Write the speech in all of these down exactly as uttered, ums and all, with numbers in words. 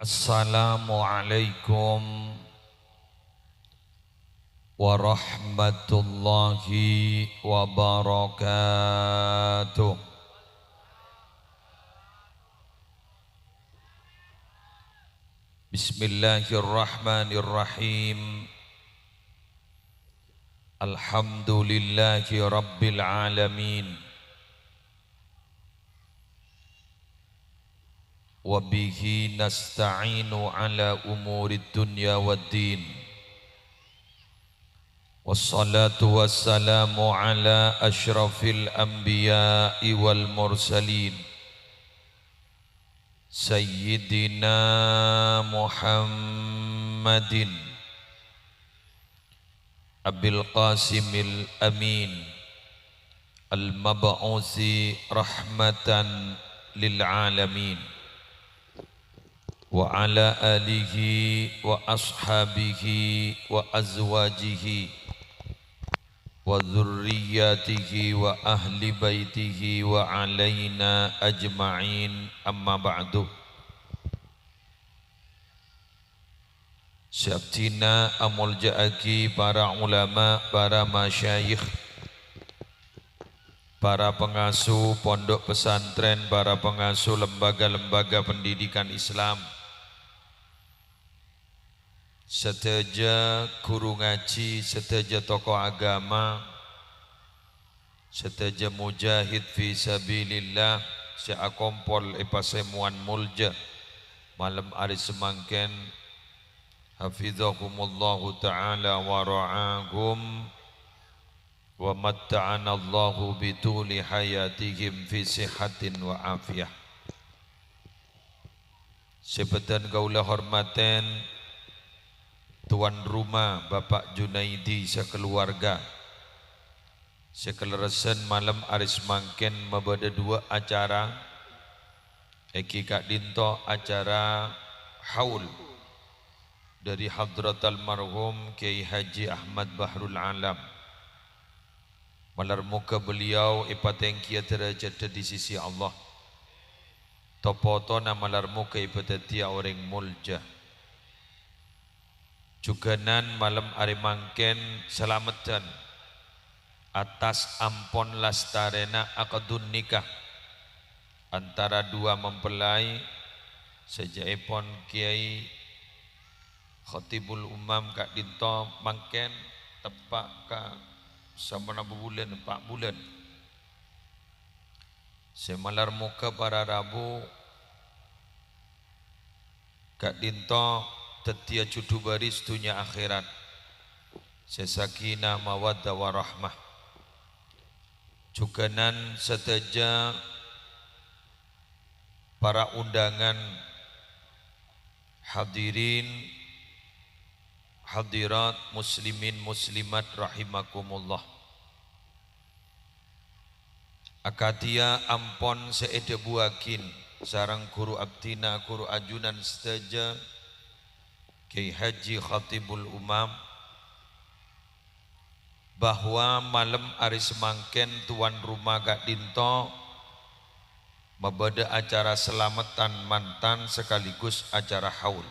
Assalamualaikum warahmatullahi wabarakatuh. Bismillahirrahmanirrahim. Alhamdulillahi rabbil alamin. Wa bihi nasta'inu ala umurid dunya waddin. Wassalatu wassalamu ala asyrafil anbiya'i wal mursalin, Sayyidina Muhammadin Abil Qasimil Amin, al-mab'usi rahmatan lil alamin, wa ala alihi wa ashabihi wa azwajihi wa dzurriyyatihi wa ahli baitihi wa alaina ajma'in, amma ba'du. Sè abdhina amolja'aghi para ulama, para masyayikh, para pangasuh pondok pesantren, para pangasuh lembaga-lembaga pendidikan Islam, sadhâjâ ghuru ngajhi, sadhâjâ tokoh agama, sadhâjâ mujahid fi sabilillah sè akompol è pasemowan molja malem arè samangkèn, hafizahumullahu ta'ala wa ra'ahum, wa matta'anallahu bituli hayatihim fi sihhatin wa afiyah. Sè bâdhân kaulâ hormatè, tuan rumah Bapak Junaidi sakaluwarga, sè kalerressan malem arè samangkèn mabâdâ duwâ' acara, èngghi ka'dinto acara haul dâri hadrat almarhum Kyai Haji Ahmad Bahrul Alam. Malar moghâ beliau èpatèngghiyâ dârâjhâddhâ è sisi Allah. To-potona malar moghâ èpadhâddhiyâ orèng molja. Jhughânan malem arè mangkèn salameddhân atas ampon lastarèna akadun nikah antara dua mempelai, sajâ'èpon Kyai Khatibul Umam ka'dinto mangkèn teppa' ka saponapa bulân, empa' bulân. Sè malar moghâ para rabu ka'dinto dhâddhiyâ jhudhu bâris dhunnya akhèrat, sè sakinah mawaddah warahmah. Jhughânan sadhâjâ para undangan, hadirin, hadirat, muslimin, muslimat rahimakumullah. Akadhiyâ ampon sè èdhâbuwâghin sareng ghuru abdhina, ghuru ajunan sadhâjâ, Kyai Haji Khatibul Umam, bahwa malem arè samangkèn tuan rumah ka'dinto mabâdâ acara salameddhân mantan sekaligus acara haul.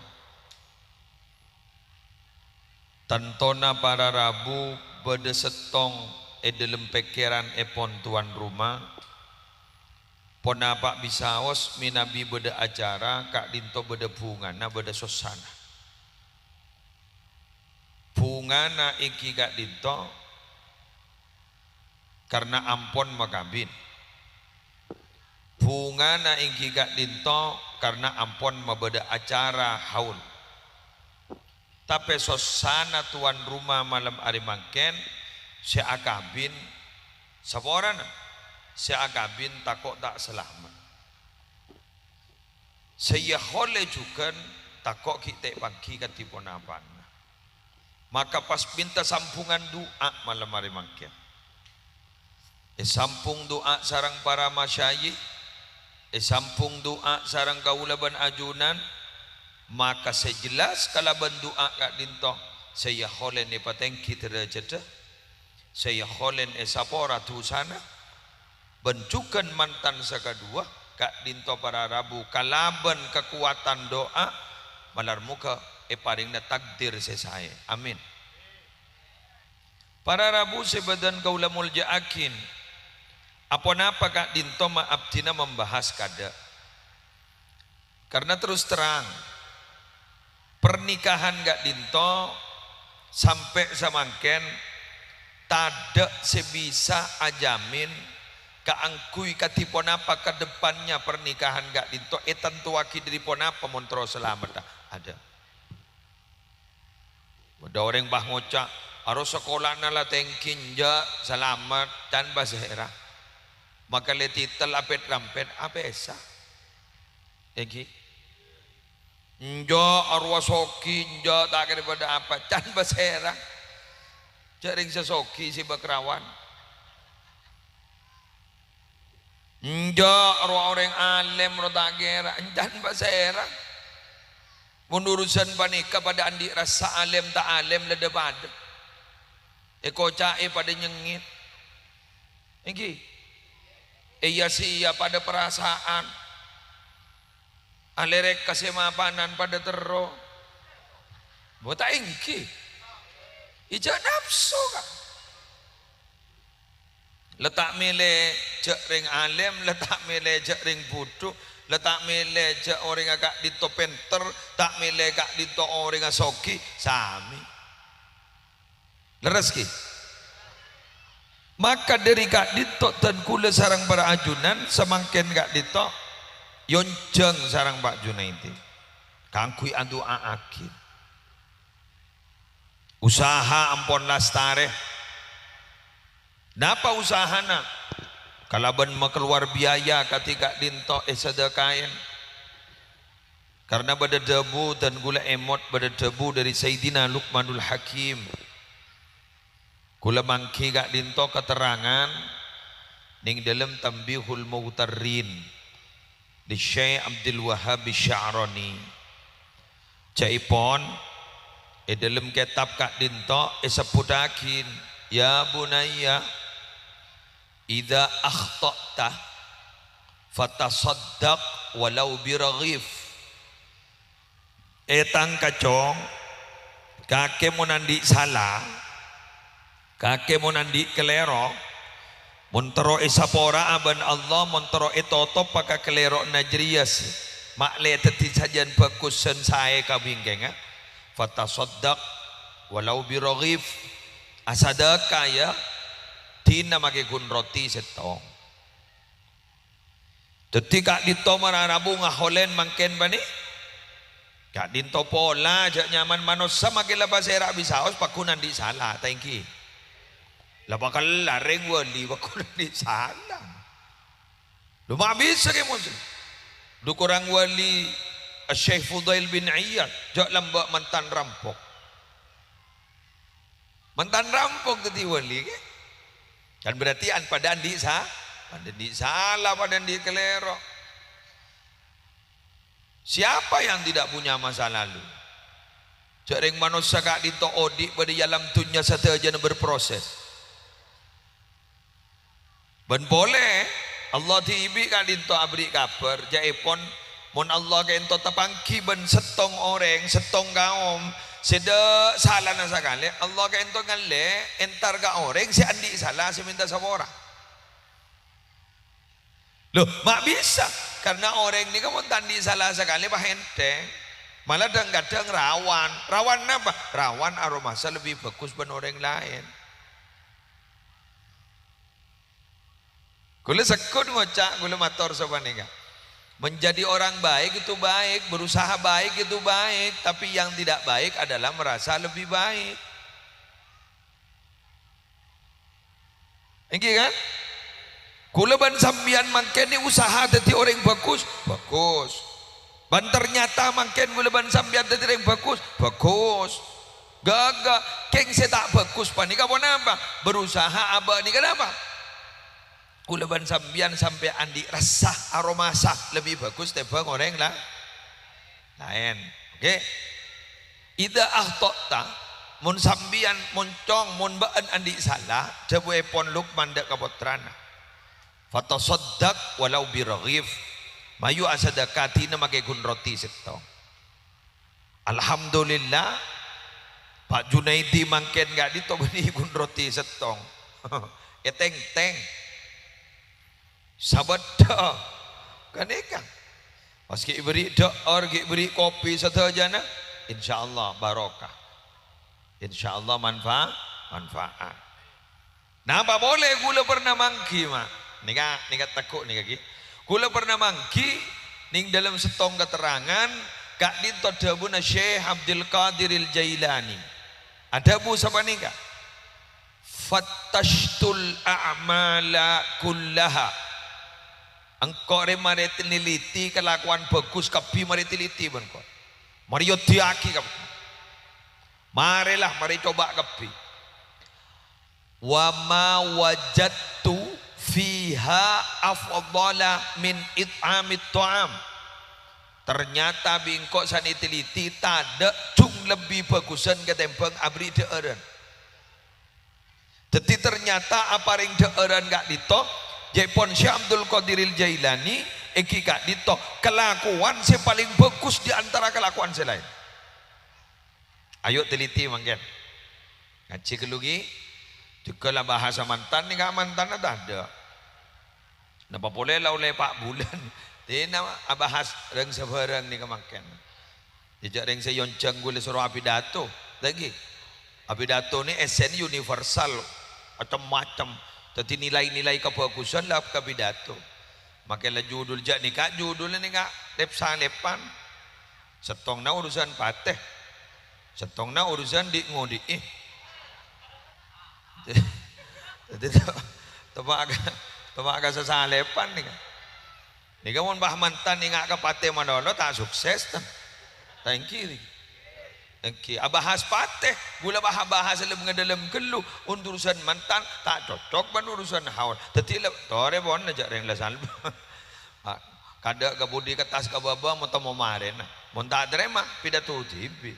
Tantona para rabu bâdâ sèttong è dhâlem pèkkèranèpon tuan rumah, ponapa bisaos mènabi bâdâ acara ka'dinto bâdâ bhungana, bâdâ sossana. Bhungana èngghi ka'dinto karna ampon makabin. Bhungana èngghi ka'dinto karna ampon mabâdâ acara haul. Tapè sossana tuan rumah malem arè mangkèn sè akabin saporana, sè akabin tako' ta' salamet. Sè èyaholè jhughân tako' ghi' tè'-pangghi kadhi ponapana. Maka pas mènta sambhungan du'a malem arè mangkèn. Èsambhung du'a sareng para masyayikh, èsambhung du'a sareng kaulâ bân ajunan, maka sè jelas kalabân du'a ka'dinto sè èyaholè èpatèngghi dârâjhâddhâ, sè èyaholè èsapora dhusana, bân jhughân mantan sakaduwâ, ka'dinto para rabu kalabân kakowadhân du'a, Malar moghâ èparèngana takdir sè saè. Amin. Para rabu sè bâdhân kaulâ molja'aghi, aponapa ka'dhinto ma' abdhina membahas kaadâ'? Karna terros terrang, pernikahan ka'dhinto sampè' samangkèn tadâ' sè bisa ajamin kaangghuy kadhi ponapa ka depannya pernikahan ka'dhinto ètantowaghi dhâri ponapa mon terro salameddhâ. Adâ'. Bâdâ orèng pas ngoca', "Aro sakolana la tèngghi, enjâ' salamet, can pasèra. Makalè titel apèt-rampèt, apèsa." Èngghi? "Enjâ' arowa soghi, enjâ' ta' kèra bâdâ apa, can pasèra. Jhâ' rèng sè soghi sè bâkrawan." Enjâ' rowa orèng alèm rowa ta' kèra, can pasèra. Mon urusan panèka padâ andi' rassa alèm ta' alèm la dhâ-padâ. Èkoca'è padâ nyengngèt. Èngghi? Èya-sèya padâ parasa'an. Alèrèk ka sè mapanan padâ terro. Bo ta' èngghi? Ijâ nafsu, Ka'. La ta' mèlè jhâ' rèng alèm, la ta' mèlè jhâ' rèng budhu, la ta' mèlè jhâ' orèngnga ka'dhinto pènter, ta' mèlè ka'dhinto orèngnga soghi, samè. Lerres, ghi? Maka dhâri ka'dhinto dân kaulâ sareng para ajunan samangkèn ka'dhinto èonjhâng sareng Pa' Junaidi kaangghuy adu'a'aghi. Usaha ampon lastarè. Napa usahana? Kalabân makalowar biaya kadhi ka'dhinto èsadhâkaè. Karna bâdâ dhâbu, dân kaulâ èmot bâdâ dhâbu dhâri Sayyidina Luqmanul Hakim. Kaulâ mangghi ka'dhinto katerrangan neng dhâlem Tanbihul Mughtarrin. Di Syekh Abdul Wahhab Sya'rani. Ca'èpon, è dhâlem kètab ka'dhinto èsebbhuttaghi, "Ya bunayya, idza akhta'ta, fatasaddaq walau biraghif." È tang kacong, kakè mon andi' sala, kakè mon andi' kalèro, mon terro èsapora'a bân Allah, mon terro ètotopa kakalèro'na jârèya sè ma'lè dhâddhi sajân bhâghus sè saè ka bingkèngnga, fatasaddaq walau biraghif, asadhâka, yâ, dina makè ghun roti sèttong. Dhâddhi ka'dhinto mara rabu ngaholèn mangkèn panè. Ka'dhinto pola jhâ' nyaman manossa makè la pasèra bisaos pagghun andi' sala, ta' èngghi? La pakella rèng wali pagghun andi' sala. Lo ma' bisa kè mon. Dhu korang wali Syekh Fudail bin Iyad, jhâ' lambâ' mantan rampok. Mantan rampok dhâddhi wali, ghi? Kan berarti an-, padâ andi' sa-, padâ andi' sala, padâ andi' kalèro. Siapa yang tidak punya masa lalu? Jhâ' rèng manossa ka'dhinto odi' bâdâ è alam dhunnya sadhâjâna berproses. Bân polè, Allah dhibi' ka'dhinto aberri' kabhâr, jhâ'èpon, mon Allah ka'dhinto tapangghi bân sèttong orèng, sèttong kaom, sè dâ' salana sakalè, Allah ka'dhinto ngallè entar ka orèng sè andi' sala, sè mènta sapora. Loh, ma' bisa, karna orèng nèka mon ta' andi' sala sakalè, pas ènthèng. Malah dhâng-kadhâng rawan. Rawan napa? Rawan aromasa lebbi bhâghus bân orèng laèn. Kaulâ segghut ngoca', kaulâ mator sapanèka. Menjadi orang baik itu baik, berusaha baik itu baik, tapi yang tidak baik adalah merasa lebih baik. Èngghi, kan? Kaulâ bân sampèyan mangkèn nè usaha dhâddhi orèng bhâghus, bhâghus. Bân ternyata mangkèn kaulâ bân sampèyan dhâddhi orèng bhâghus, bhâghus. Ghâghâ, kèng sè ta' bhâghus panèka ponapa? Berusaha abâ' nèka napa? Kaulâ bân sampèyan sampè' andi' rassa aromasa lebbi bhâghus tèmbhâng orèng la-, laèn. Oke? "Idza akhta'ta," mon sampèyan, mon cong, mon bâ'ân andi' sala, dhâbuèpon Luqman dâ' ka pottrana, "Fatasaddaq walau biraghif," mayu asadhâka dina makè ghun roti sèttong. Alhamdulillah, Pak Junaidi mangkèn ka'dinto bânnè ghun roti sèttong. Ètèngtèng. Sabâddhâ. Ghânèka. Pas ghi' bâri' dhâ'âr, ghi' bâri' kopi sadhâjâna, insyaallah barokah. Insyaallah manfa-, manfaat. Napa polè ghulâ pernah mangghi, Ma'? Nèka, nèka teggu' nèka ghi. Ghulâ pernah mangghi nèng dâlem sèttong katerrangan, ka'dinto dhâbuna Syekh Abdul Qadiril Jailani. Adhâbu sapanèka, "Fattashtul a'mala kullaha." Engko' rè marè teliti kalakowan bhâghus kabbhi, marè teliti bân ko'. Marè yodiyaghi kabbhi. Marèla, marè coba kabbhi. "Wa ma wajadtu fiha afdhala min it'amit tha'am." Ternyata bi' engko' sanè-teliti tadâ' jung lebbi bhâghusân katèmbhâng aberri' dhâ'ârân. Dhâddhi ternyata aparèng dhâ'ârân ka'dinto, ca'èpon Syekh Abdul Qadiril Jailani, èngghi ka'dinto kalakowan sè palèng bhâghus di antara kalakowan sè laèn. Ayo teliti mangkèn. Ngajhi ghâllu ghi. Jhughân la bahasa mantan nèka mantanna tadâ'. Napa polè la ollè pa' bulân. Dinah abahas rèng-sabhârâng nèka mangkèn. Jhâ' rèng sè èyonjhâng ghulâ soro apidato. Lagi. Apidato nè èssèna universal, macem-macem. Dhâddhi nilai-nilai kabhâghusân la kapidato. Makè la judul jhâ' nèka, judulna nèka lèp-salèpan. Sèttongnga urusan patè. Sèttongnga urusan dhi'-ngodhi'i. Dhâddhi to-, teppa' ka, teppa' ka sasalèpan nèka. Nèka mon bâ mantan enga' ka patè malolo, ta' sukses, ta? Ta' èngghi, èngghi. Abahas patè, ghulâ bâ-, bahas lem-, ngedalem ghâllu, urusan mantan, ta' cocok bân urusan haul. Dhâddhi le-, torè pon jhâ' rèng la salbâ. Ah, kadâ' ka budi kettas ka bâbâ, mon tamo marèna. Mon ta' tarèma, pidato dhibi'.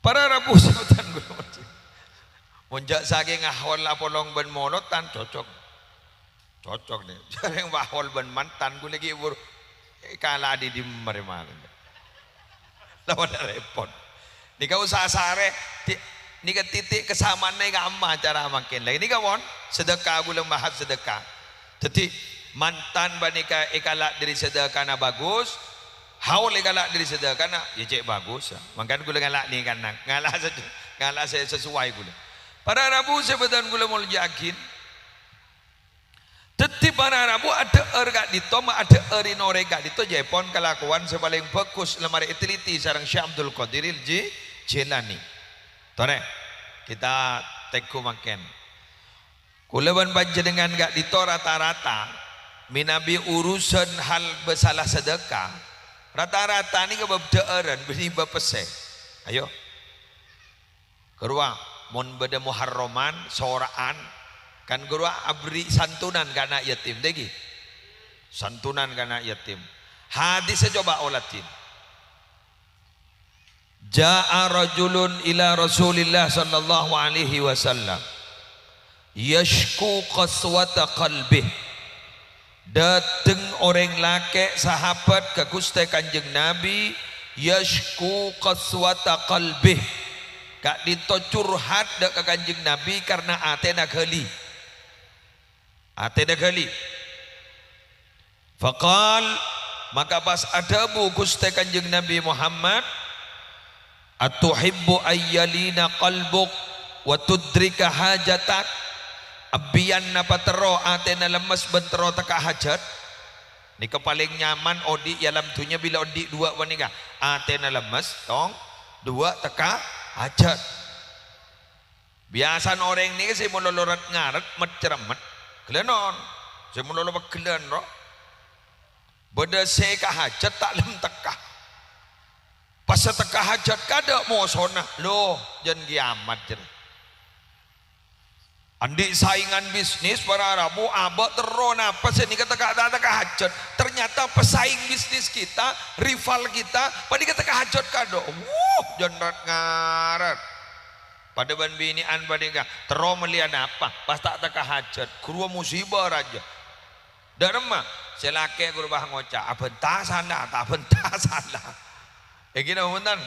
Para rabu sè bhâdhân ghulâ. Mon jhâ' sakèng ahwal apolong bân molodhân cocok. Cocok, nè. Jhâ' rèng ahwal bân mantan ghulâ ghi' buru èkala' dhi-, dhimma rè malem. La padâ rèpot. Nèka usaha sarè, ti-, nèka titik kesamaanna ka'imma acara mangkèn. La nèka, pon, sedekah ghulâ bahas sedekah. Dhâddhi, mantan panèka èkala' dâri sedekahna bagus, haul èkala' dâri sedekahna, ya cè' bagus. Mangkana ghulâ ngala' nèkana, ngala' sè, ngala' sè sesuai ghulâ. Para rabu sè bhâdhân ghulâ molja'aghi. Dhâddhi para rabu adhâ'âr ka'dinto, ma' adhâ'âr è norè ka'dinto, jhâ' èpon kalakowan sè palèng bagus, la marè èteliti sareng Syekh Abdul Qadiril Ji-, Jilani. Torè, kita teggu mangkèn. Ghulâ bân panjhennengngan ka'dinto rata-rata mènabi urusan hal masalah sedekah, rata-rata nèka bab dhâ'ârân bânnè bab pèssè. Ayo. Ghâruwa, mon bâdâ Muharraman, sora'an, kan ghâruwa aberri' santunan ka ana' yatim, ta' èngghi? Santunan ka ana' yatim. Hadissa coba oladhi. Ja'a rajulun ila Rasulillah sallallahu alaihi wasallam, yashku qaswata qalbih. Dâteng orèng lakè' sahabat ka Ghustè Kanjeng Nabi, yashku qaswata qalbih. Ka'dinto curhat dâ' ka Kanjeng Nabi karna atèna ghâli. Atèna ghâli. Faqal, maka pas adhâbu Ghustè Kanjeng Nabi Muhammad, "Atuhibbu ayyalina qalbuk wa tudrika hajatak?" Abiyân napa terro atèna lemmes bân terro tekka hajhât? Nèka palèng nyaman odi' è alam dhunnya bilâ odi' duwâ' panèka. Atèna lemmes, tong, duwâ' tekka hajhât. Biyasana orèng nèka sè malolo ret-ngarèt, met-cermet, ghellâ' non. Sè malolo pegghellân, ro. Bâdâ sè èkahajhât ta' lem tekka. Pas sè tekka hajhât kadâ' mosona, "Lo, jân kiyamat," jârèya. Andi' saèngan bisnis, para rabu, abâ' terro napa sè nèka tekka, ta' tekka hajhât. Ternyata pesaing bisnis kita, rival kita, panèka tekka hajhât kadâ'. Wuh, jân ret-ngarèt. Padâ bân binè'an panèka, terro mellèya napa, pas ta' tekka hajhât, ghâruwa musibâ rajâ. Dâ' remma, sè lakè' ghâruwa ngoca', "Abhânta sala, ta' abhânta sala." Èngghi napa bhunten?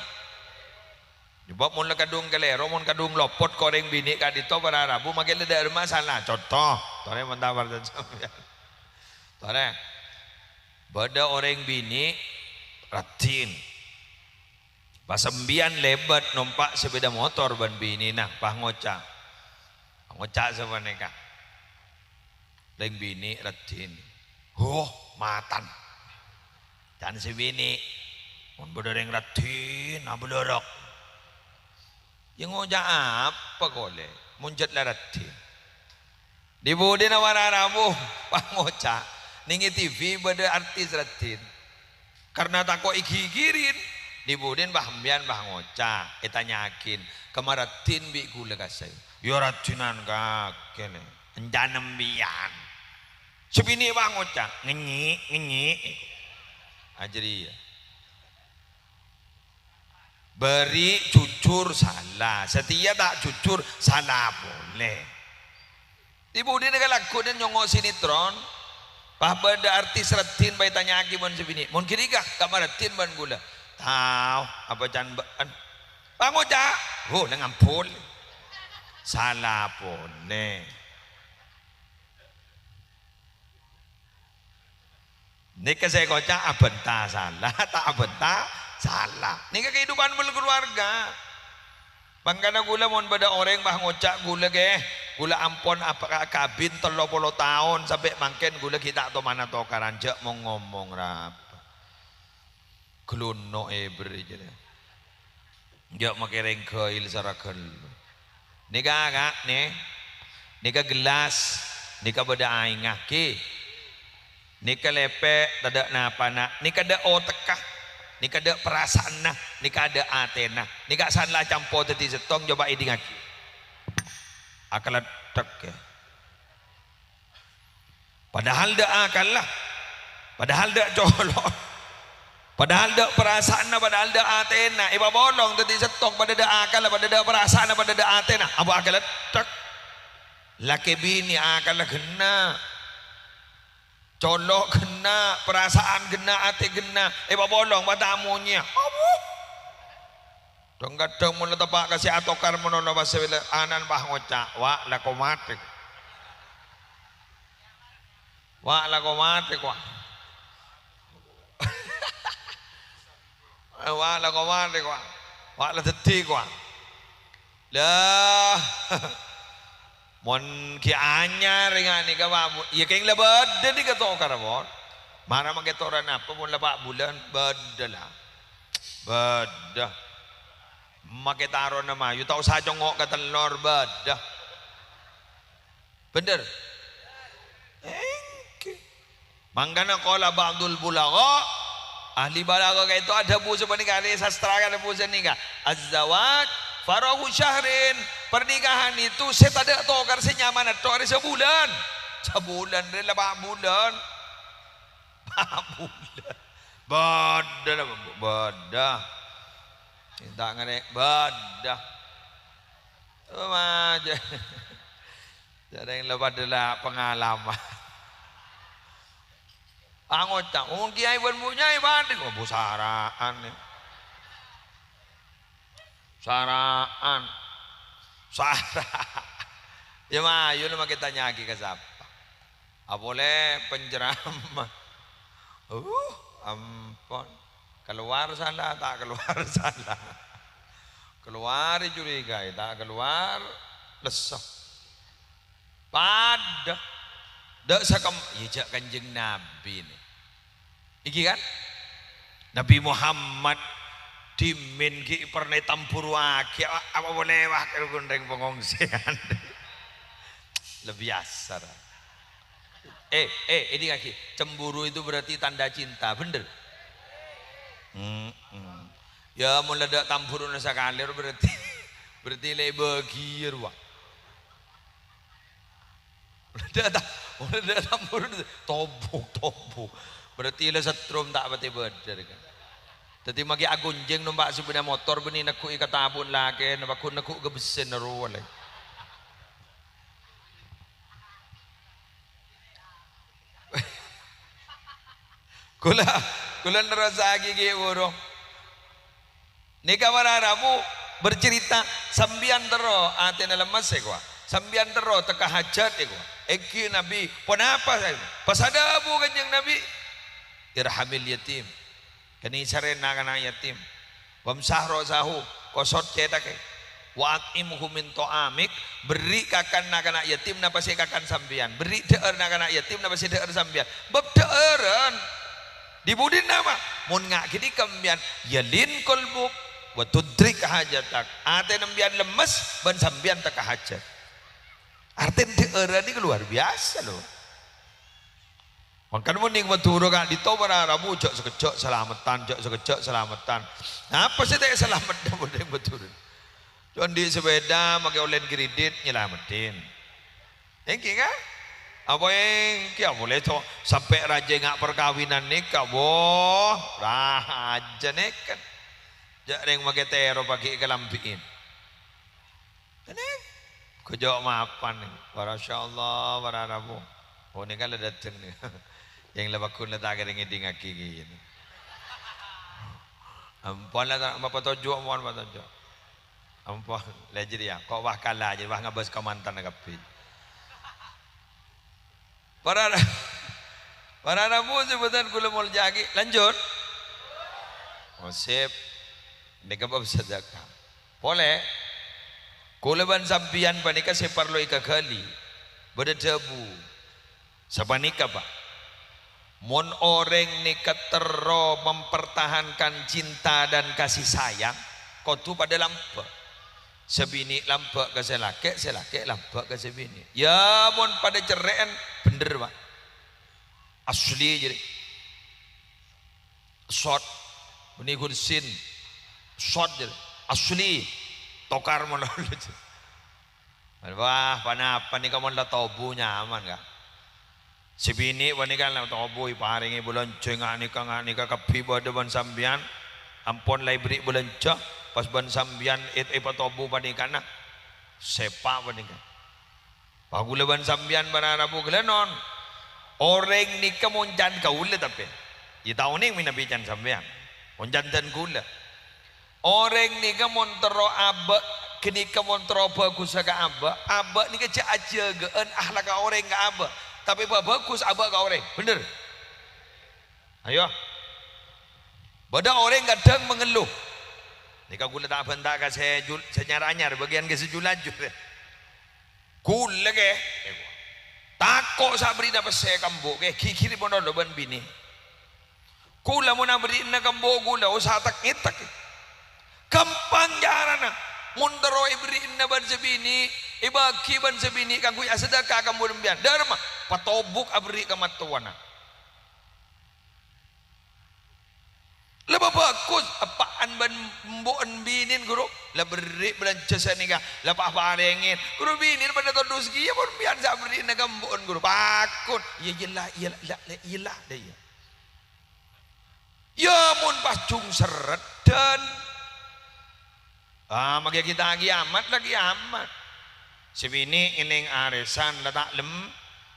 Coba mon la kadhung kalèro, mon kadhung lopot ka orèng binè' ka'dinto para rabu, makkè la dâ' remma sala. Conto, torè mon ta' parcajâ sampèyan. Torè. Bâdâ orèng binè' raddhin. Pas sampèyan lèbât nompa' sepeda motor bân binèna, pas ngoca'. Ngoca' sapanèka. Rèng binè' raddhin. "Huh, matan." Can sè binè', "Mon bâdâ rèng raddhin, abâlârâk." Yâ ngoca' apa kolè, mon jhât la raddhin. Di-budina para rabu, pas ngoca', nèng è T V bâdâ artis raddhin. Karna tako' èghighiri, di-budina pas sampèyan pas ngoca', ètanya'aghin, "Kemma raddhin bi' ghulâ kasè?" "Yâ raddhinan kakè, Lè'." "Èncan sampèyan." Sè binè' pas ngoca', "Ngènyè', ngènyè'." Ajâriyâ. Bâri' jujur sala, satèya ta' jujur sala polè. Di-budina kalagghuwân nyongngo' sinetron, pas bâdâ artis raddhin pas ètanya'aghi bân sè binè', "Mon ghânèka, kemma raddhin bân ghulâ?" "Tao, apa can bâ'ân?" Pas ngoca', "Oh, la ngambul." Sala polè. Nèka sè èkoca' abhânta sala, ta' abhânta sala. Nèka kehidupan berkeluarga. Mangkana ghulâ mon bâdâ orèng pas ngoca' ghulâ, "Kè, ghulâ ampon apa-, ka-, kabin tello polo taon, sampè' mangkèn ghulâ ghi' ta' tomana tokaran," jhâ' mong-ngomong, rapa. Ghâlunno' èbher jârèya. Jhâ' makè rèng ghâil sara ghâllu. Nèka, Ka', nè. Nèka gellas. Nèka bâdâ aèngnga, ghi. Nèka lèpè', tadâ' napana. Nèka dâ' otekka. Nèka dâ' parasaanna. Nèka dâ' atèna. Nèka san la acampo dhâddhi sèttong, coba èdingngaghi. Akaletthek, yâ. Padahal dâ' akalla, padahal dâ' colo', padahal dâ' parasaanna, padahal dâ' atèna, èpapolong dhâddhi sèttong, padâ dâ' akalla, padâ dâ' parasaanna, padâ dâ' atèna, apa akaletthek. Lakè binè akalla ghenna', colo' ghenna', parasaan ghenna', atè ghenna', èpapolong, padâ amonyèya. Abu! Dhâng-kadhâng mon la teppa' ka sè atokar manono pas sè wèla anan pas ngoca', "Wa', la komatè. Wa', la komatè, kowa. Wa', la komatè, kowa. Wa', la dhâddhi, kowa." Lah, mon ghi' anyar ènga' nèka, Pak, Bu-, iyâ kèng la bâdâ nèka tokar, pon. Mara makè toran apa mon la pa' bulân? Bâdâ, la. Bâdâ. Makè tarona mayu, ta' osa congngo' ka tellor, bâdâ. Bhender? Èngghi. Mangkana qala ba'dul bulagha, ahli balaghah ka'dinto adhâbu sapanèka, ahli sastra adhâbu sapanèka, "Az-zawaj farahu syahrin." Pernikahan itu sè tadâ' tokar sè nyamana tok arè sabulân. Sabulân rè la pa' bulân. Pa' bulân. Bâdâ la, Bu, bâdâ. Ènta' ngarè, bâdâ. Oh, ma-, jâ-, jârèng la padâ la pengalaman. Angoca', "Oh, kèyaè bân Bu Nyai padâ." "Oh, Bu, sara'an, yâ. Sara'an. Sara'an." Yâ, mayu la makè tanya'aghi ka sapa? Apolè penceramah. Uh, ampon. Kalowar sala, ta' kalowar sala. Kalowar ècurigaè, ta' kalowar lesso. Padâ. Dâ' sakem-, yâ jâ' Kanjeng Nabi nè. Èngghi kan? Nabi Muhammad dhimèn ghi' pernah ètambhuruwaghi, a-, apa polè wah karo ghun rèng pangongseyan. Lebbi asar. Eh, eh, èdingngaghi, cemburu itu berarti tanda cinta, bhender? Mm-mm. Yâ, mon la dâ' tambhuruna sakalè, berarti, berarti la èbâghi, rowa. Mon la dâ' ta-, mon la dâ' tambhuruna, tobuk, tobuk. Berarti la setrum ta' patè bâdâr, kan. Dhâddhi, makè aghunjing nompa' sepeda motor, bânnè negghu'i ka tabu'na lakèna, pagghun negghu' ka bessèna rowa, lè. Kaulâ, kaulâ nerrossaghi ghi' buru. Nèka para rabu bercerita, sampèyan terro atèna lemmes, èkowa. Sampèyan terro tekka hajat, èkowa. Èngghi Nabi, "Ponapa?" Pas adhâbu Kanjeng Nabi, "Irhamil yatim." Kènè' sarè na'-kana' yatim. "Wamsah ra'sahu," kosot cèthagghâ. "Wa at'imhu min ta'amik," berri' kakan na'-kana' yatim napa sè èkakan sampèyan. Berri' dhâ'âr na'-kana' yatim napa sè dhâ'âr sampèyan. Bâb dhâ'ârân. Di budina, Pa'? Mon nga' ghânèka sampèyan, yalin qalbuk wa tudrik hajatak. Atèna sampèyan lemmes, bân sampèyan tekka hajat. Artèna dhâ'ârân nèka luar biasa, lho. Mangkana mon neng Madhurâ ka'dinto para rabu, jhâ' sakejjhâ' salameddhân, jhâ' sakejjhâ' salameddhân. Napa sè ta' èsalameddhâ mon neng Madhurâ? Cuma andi' sepeda, makè onlèn kredit, nyalameddhin. Èngghi, kan? Apa èngghi, apa lè to, sampè' rajâ nga' parkabinan nèka, woh, rajâ nèka. Jhâ' rèng makè tèro paghi' èkalambi'in. Ini, kejjhâ' mapan nèka. Masya Allah, para rabu. Oh, nèka la dâteng nèka. Yang la paggun la ta' kèra ngèdingngaghi kèya. Ampon la ta', ma' patoju', ampon patoju'. Ampon, la jârèya, ko' wah kala, jârèya wah ngabâs ka mantanna kabbhi. Para, para rabu sè bhâdhân kaulâ molja'aghi. Lanjut. Oh, sip. Nèka bab sedekah. Polè, kaulâ bân sampèyan panèka sè parlo èkaghâli. Bâdâ dhâbu. Sapanèka, Pa'. Mon orèng nèka terro mempertahankan cinta dan kasih sayang, kodhu padâ lambâ'. Sè binè' lambâ' ka sè lakè', sè lakè' lambâ' ka sè binè'. Yâ, mon padâ cerrè'an, bhender, Pa'. Asli, jârèya. Sot. Bânnè ghun sin. Sot, jârèya. Asli. Tokar malolo, jârèya. Wah, ponapa nèka mon la tobu nyaman, Ka'? Sè binè' panèka la tobu, èparèngè bâlânjhâ nga' nèka, nga' nèka kabbhi bâdâ bân sampèyan. Ampon la èberri' bâlânjhâ, pas bân sampèyan è-, èpatobu panèkana. Sèpa' panèka. Pas kaulâ bân sampèyan para rabu ghellâ' non. Orèng nèka mon can kaulâ tapè. Iyâ ta' onèng mènabi can sampèyan. Mon can dân kaulâ. Orèng nèka mon terro abâ', ghânèka mon terro bhâghussa ka abâ', abâ' nèka jhâ' ajâgâ'ân akhlakka orèng ka abâ', tapè pabhâghus abâ' ka orèng. Bhender? Ayo. Bâdâ orèng kadhâng mangello. Nèka kaulâ ta' bânta ka sè jul-, sè nyar-anyar, bâgiyân ka sè jul-ajul. Kaulâ, Kè, tako' sè aberri'na pèssè ka embu', Kè, ghighiri malolo bân binè. Kaulâ mon aberri'na ka embu' kaulâ, osa tek-ngètek. Ghâmpang carana. Mon terro èberri'na bân sè binè', èbâghi bân sè binè' kaangghuy asadhâka ka embu' sampèyan. Dâ'remma, patobuk aberri' ka mattowana. La pabhâghus, eppa'an bân embu'en binèn, ghuru. La berri' bâlânjhâ sanèka, la pa-, parèngè. Ghuru binèn padâ todus kèya, mon sampèyan sè aberri'na ka embu'en, ghuru. Pakon. Iyâ, iyâ la, iyâ la, la, la, iyâ la, dâ iyâ. Yâ, mon pas jhung serreddhân. Ah, makè kita kiamat la kiamat. Sè binè' ngennèng arèsan la ta' lem-,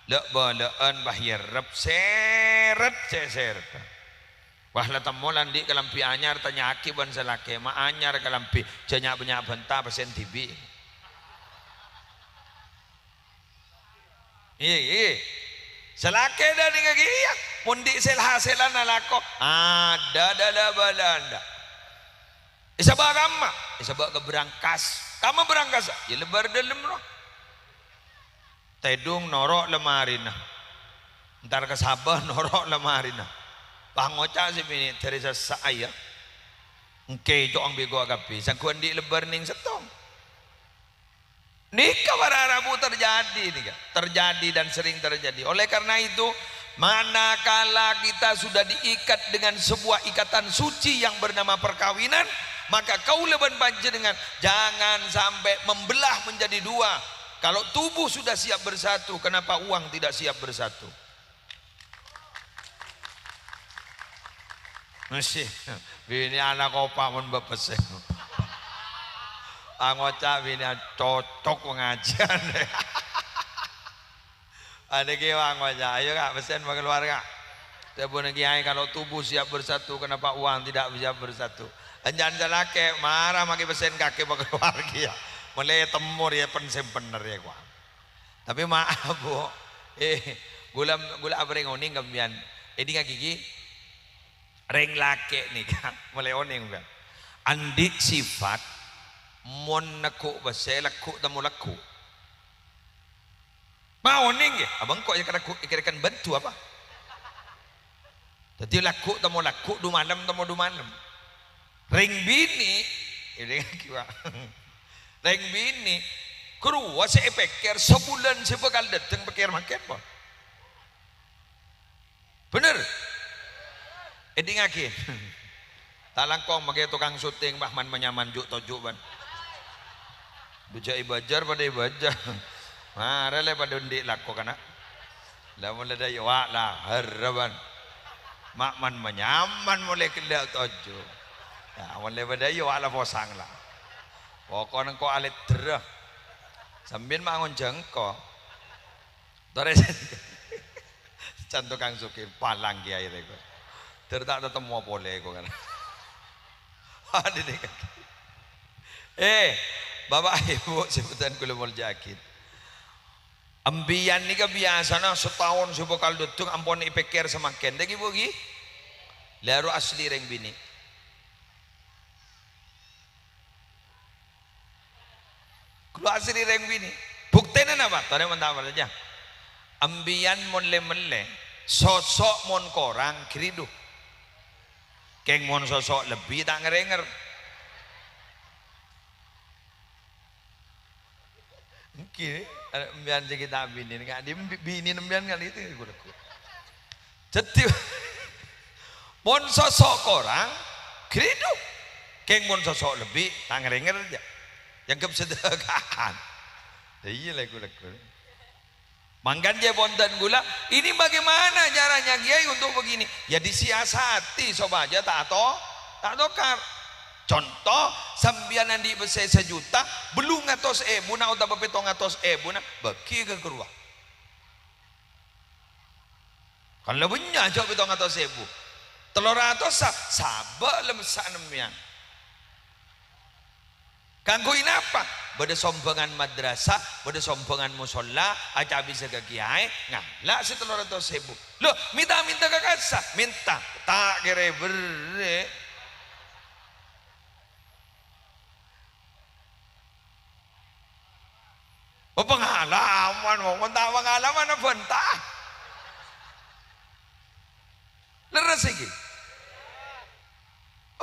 lè'-bâlâ'ân, bâh, iyâ rep sèrèt, sè sèrèt. Wah, la temmo la andi' kalambhi anyar, tanya'aghi bân sè lakè, "Ma' anyar kalambhi, jhâ' nya'-bânnya' bânta, pèssèn dhibi'." Iyâ, iyâ. Sè lakè dâ' nèngghâ kèya, mon andi' sèl-hasèlan alako, adâ' dâ' la bâlâna. Èsabâ' kamma? Èsabâ' ka berangkas. Kamma berangkas? Iyâ lebbâr dâlem rowa. Tèdung noro' lamarèna. Entar ka sabâ noro' lamarèna. Pas ngoca' sè binè', "Dâri sassa', yâ. Èngkè co'ong bi' ghuwâ kabbhi. Sangghu andi' lebbâr nèng sèttong." Nèka para rabu terjadi, nèka. Terjadi dan sering terjadi. Oleh karena itu, manakala kita sudah diikat dengan sebuah ikatan suci yang bernama perkawinan, maka kaulâ bân panjhennengan jangan sampai membelah menjadi dua. Kalau tubuh sudah siap bersatu, kenapa uang tidak siap bersatu? Mesti, binè'an akopa' mon bâbâsè. Angoca' binè'an cocok pangajiân. Anèkè angoca', "Ayo, Ka', pèssèn pakeluar, Ka'." Dhâbuna kiyaè, "Kalau tubuh siap bersatu, kenapa uang tidak siap bersatu?" Anjhân salakè', mara makè pèssèn kakè pakalowar kèya. Molaè temmo rèya pen-, sè bener rèya, kowa. Tapè maaf, Bu. Eh, ghulâ, ghulâ abâreng onèng ka sampèyan. Èdingngaghi, ghi. Rèng lakè' nèka, molaè onèng, sampèyan. Andi' sifat, mon neggu' pèssè, lagghu' temmo lagghu'. Ma' onèng, ghi? Abâ' engko' èkèra-, èkèra-, èkèra bhânto apa? Dhâddhi lagghu' temmo lagghu', du malem temmo du malem. Rèng binè', èdingngaghi, Pak. Rèng binè', ghâruwa sè èpèkkèr sabulân sè bhâkal dâteng pèkkèr mangkèn, Pak. Bhender? Èdingngaghi. Ta' langkong makè tokang syuting, Pak, man-manyaman ju'-toju', bân. Bâjâ è bâjâr, padâ è bâjâr. Mara lè padâ andi' lako kana'. La molaè dâ' iyâ, wa', la, harapan. Ma' man-manyaman molaè ghellâ' toju'. Ya, molaè padâ iyâ, wa', la posang, la. Pokokna engko' alèddherrâ. Sampèyan ma' ngonjhâng engko'. Torè can tokang sogi palang kèyaè rèko. Dâr ta' tatemmo polè ko kan. Adine. Eh, Bapak Ibu sè bhâdhân kaulâ molja'aghi. Empiyan nèka biyasana sataon sè bhâkal dâteng ampon èpèkkèr samangkèn, ta' ghi, Bu, ghi? La ro asli rèng binè'. Kaulâ asli rèng binè'. Buktèna napa? Torè mon ta' parcajâ. Empiyan mon lè-mellè, soso' mon korang, ghâridhu. Kèng mon soso' lebbi, ta' ngèr-ngèr. Èngghi, empiyan sè ghi' ta' binè, nggak di bi-, binè empiyan kan itu, ghu-, ghu-. Dhâddhi, mon soso' korang, ghâridhu. Kèng mon soso' lebbi, ta' ngèr-ngèr jâ. Èangghep sadhâkaan. Iyâ, lagghu-lagghu. Mangkana jâ' bhunten kaulâ, ini bagaimana caranya, Kiai, untuk begini? Ya, disiasati supaya ta' to-, ta' tokar. Conto, sampèyan andi' pèssè sajuta, bâllung atos èbuna otabâ pèttong atos èbuna, bâghi ka ghâruwa. Kan la bânnya' jâ' pèttong atos èbu. Tello ratos sa-, sabâ' la messa' sampèyan. Kaangghuy napa? Bâdâ sombhângan madrasah, bâdâ sombhângan mosolla, acabisa ka kiyaè, ngala' sè tello ratos èbu. Lho, mènta-mènta ka kassa, mènta, ta' kèra èberri'. Oh, pangalaman, mon ta' pangalaman, abânta. Lerres iki.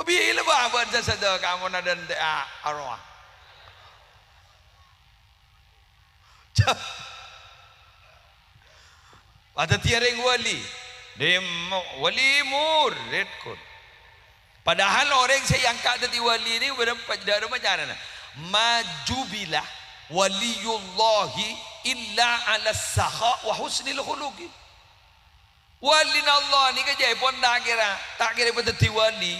Bilâ bâbâna sadhâjâ kamu nadhântè'a arowa. Padâddhiyâ rèng wali. Dhem-, wali murid, kun. Padahal orèng sè èangka' dhâddhi wali nèka bâdâ pa-, dâ' remma carana. Ma jubila waliyullahi illa ala sakha wa husnil khuluqi. Walina Allah nèka jâ' èpon ta' kèra, ta' kèra èpadhâddhi wali.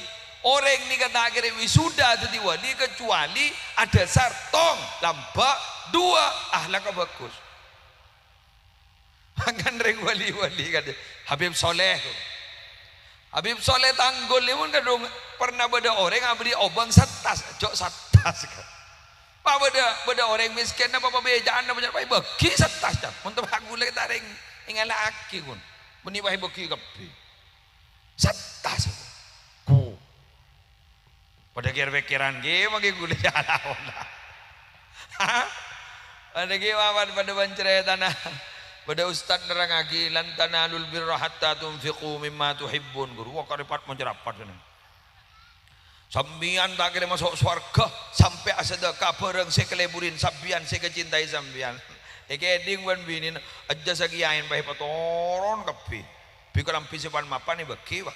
Orèng nèka ta' kèra wisuda dhâddhi wali, kecuali adhâsar tong, lambâ', duwâ', akhlakka bhâghus. Kan rèng wali-wali kan, Habib Soleh. Habib Soleh Tanggul nèka kadhung pernah bâdâ orèng abâli obâng sattas, jhâ' sattas kan. Pa bâdâ, bâdâ orèng mèskèn napa pabheca'an napa, pa èbâghi sattas, Cak. Mon temmo kaulâ ta' rèng èngala'aghi, kun. Bânnè pa èbâghi kabbhi. Sattas. Ku. Padâ kèr-pèkkèran ghi, mangkè ghulâ jâ' laona. Hah? Padâ ghi, wawan padâ pancarètana. Bâdâ ustad nerrangngaghi, "Lan tanalul birra hatta tunfiqu mimma tuhibbun." Ghuru, wah, karèpat mancarapat ini. Sampèyan ta' kèra maso' sowarghâ sampè' asadhâka bhârâng sè kalèburri sampèyan, sè èkacintai sampèyan. Èkèdhing bân binèna, ejjhâ' sakiyaèn pa èpatoron kabbhi. Bi' kalambhi sè pan-mapan èbâghi, wah.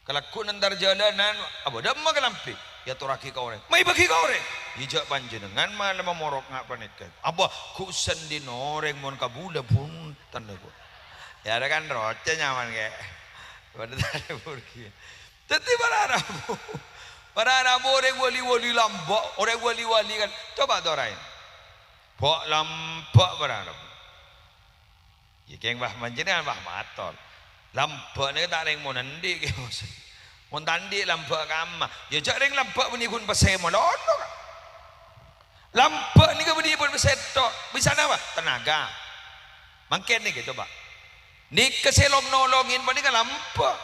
Kalagghu' nèntar jhâlânan, abâdâ emma kalambhi, èyatorraghi ka orèng. Ma' èbâghi ka orèng. Iyâ jhâ' panjhennengngan malem morok nga' panèka. Apa ghu' sandhina orèng mon ka bulâ bhunten nèko. Iyâ, arèya kan rocè nyaman, kè. Padâ ta' èbâghi. Dhâddhi para rabu. Para rabu orèng wali-wali lambâ', orèng wali-wali kan. Coba toraè. Bâ' lambâ' para rabu. Iyâ, kèng, wah, panjhennengngan, wah, mator. Lambâ' nèka ta' rèng mon andi', kè, Bos. Mon ta' andi' lambâ' kamma, ya jhâ' rèng lambâ' bânnè ghun pèssè malolo, Ka'. Lambâ' nèka bânnè pon pèssè tok. Bisa napa? Tenaga. Mangkèn nèka, coba. Nèka sè long-nolongin panèka lambâ'.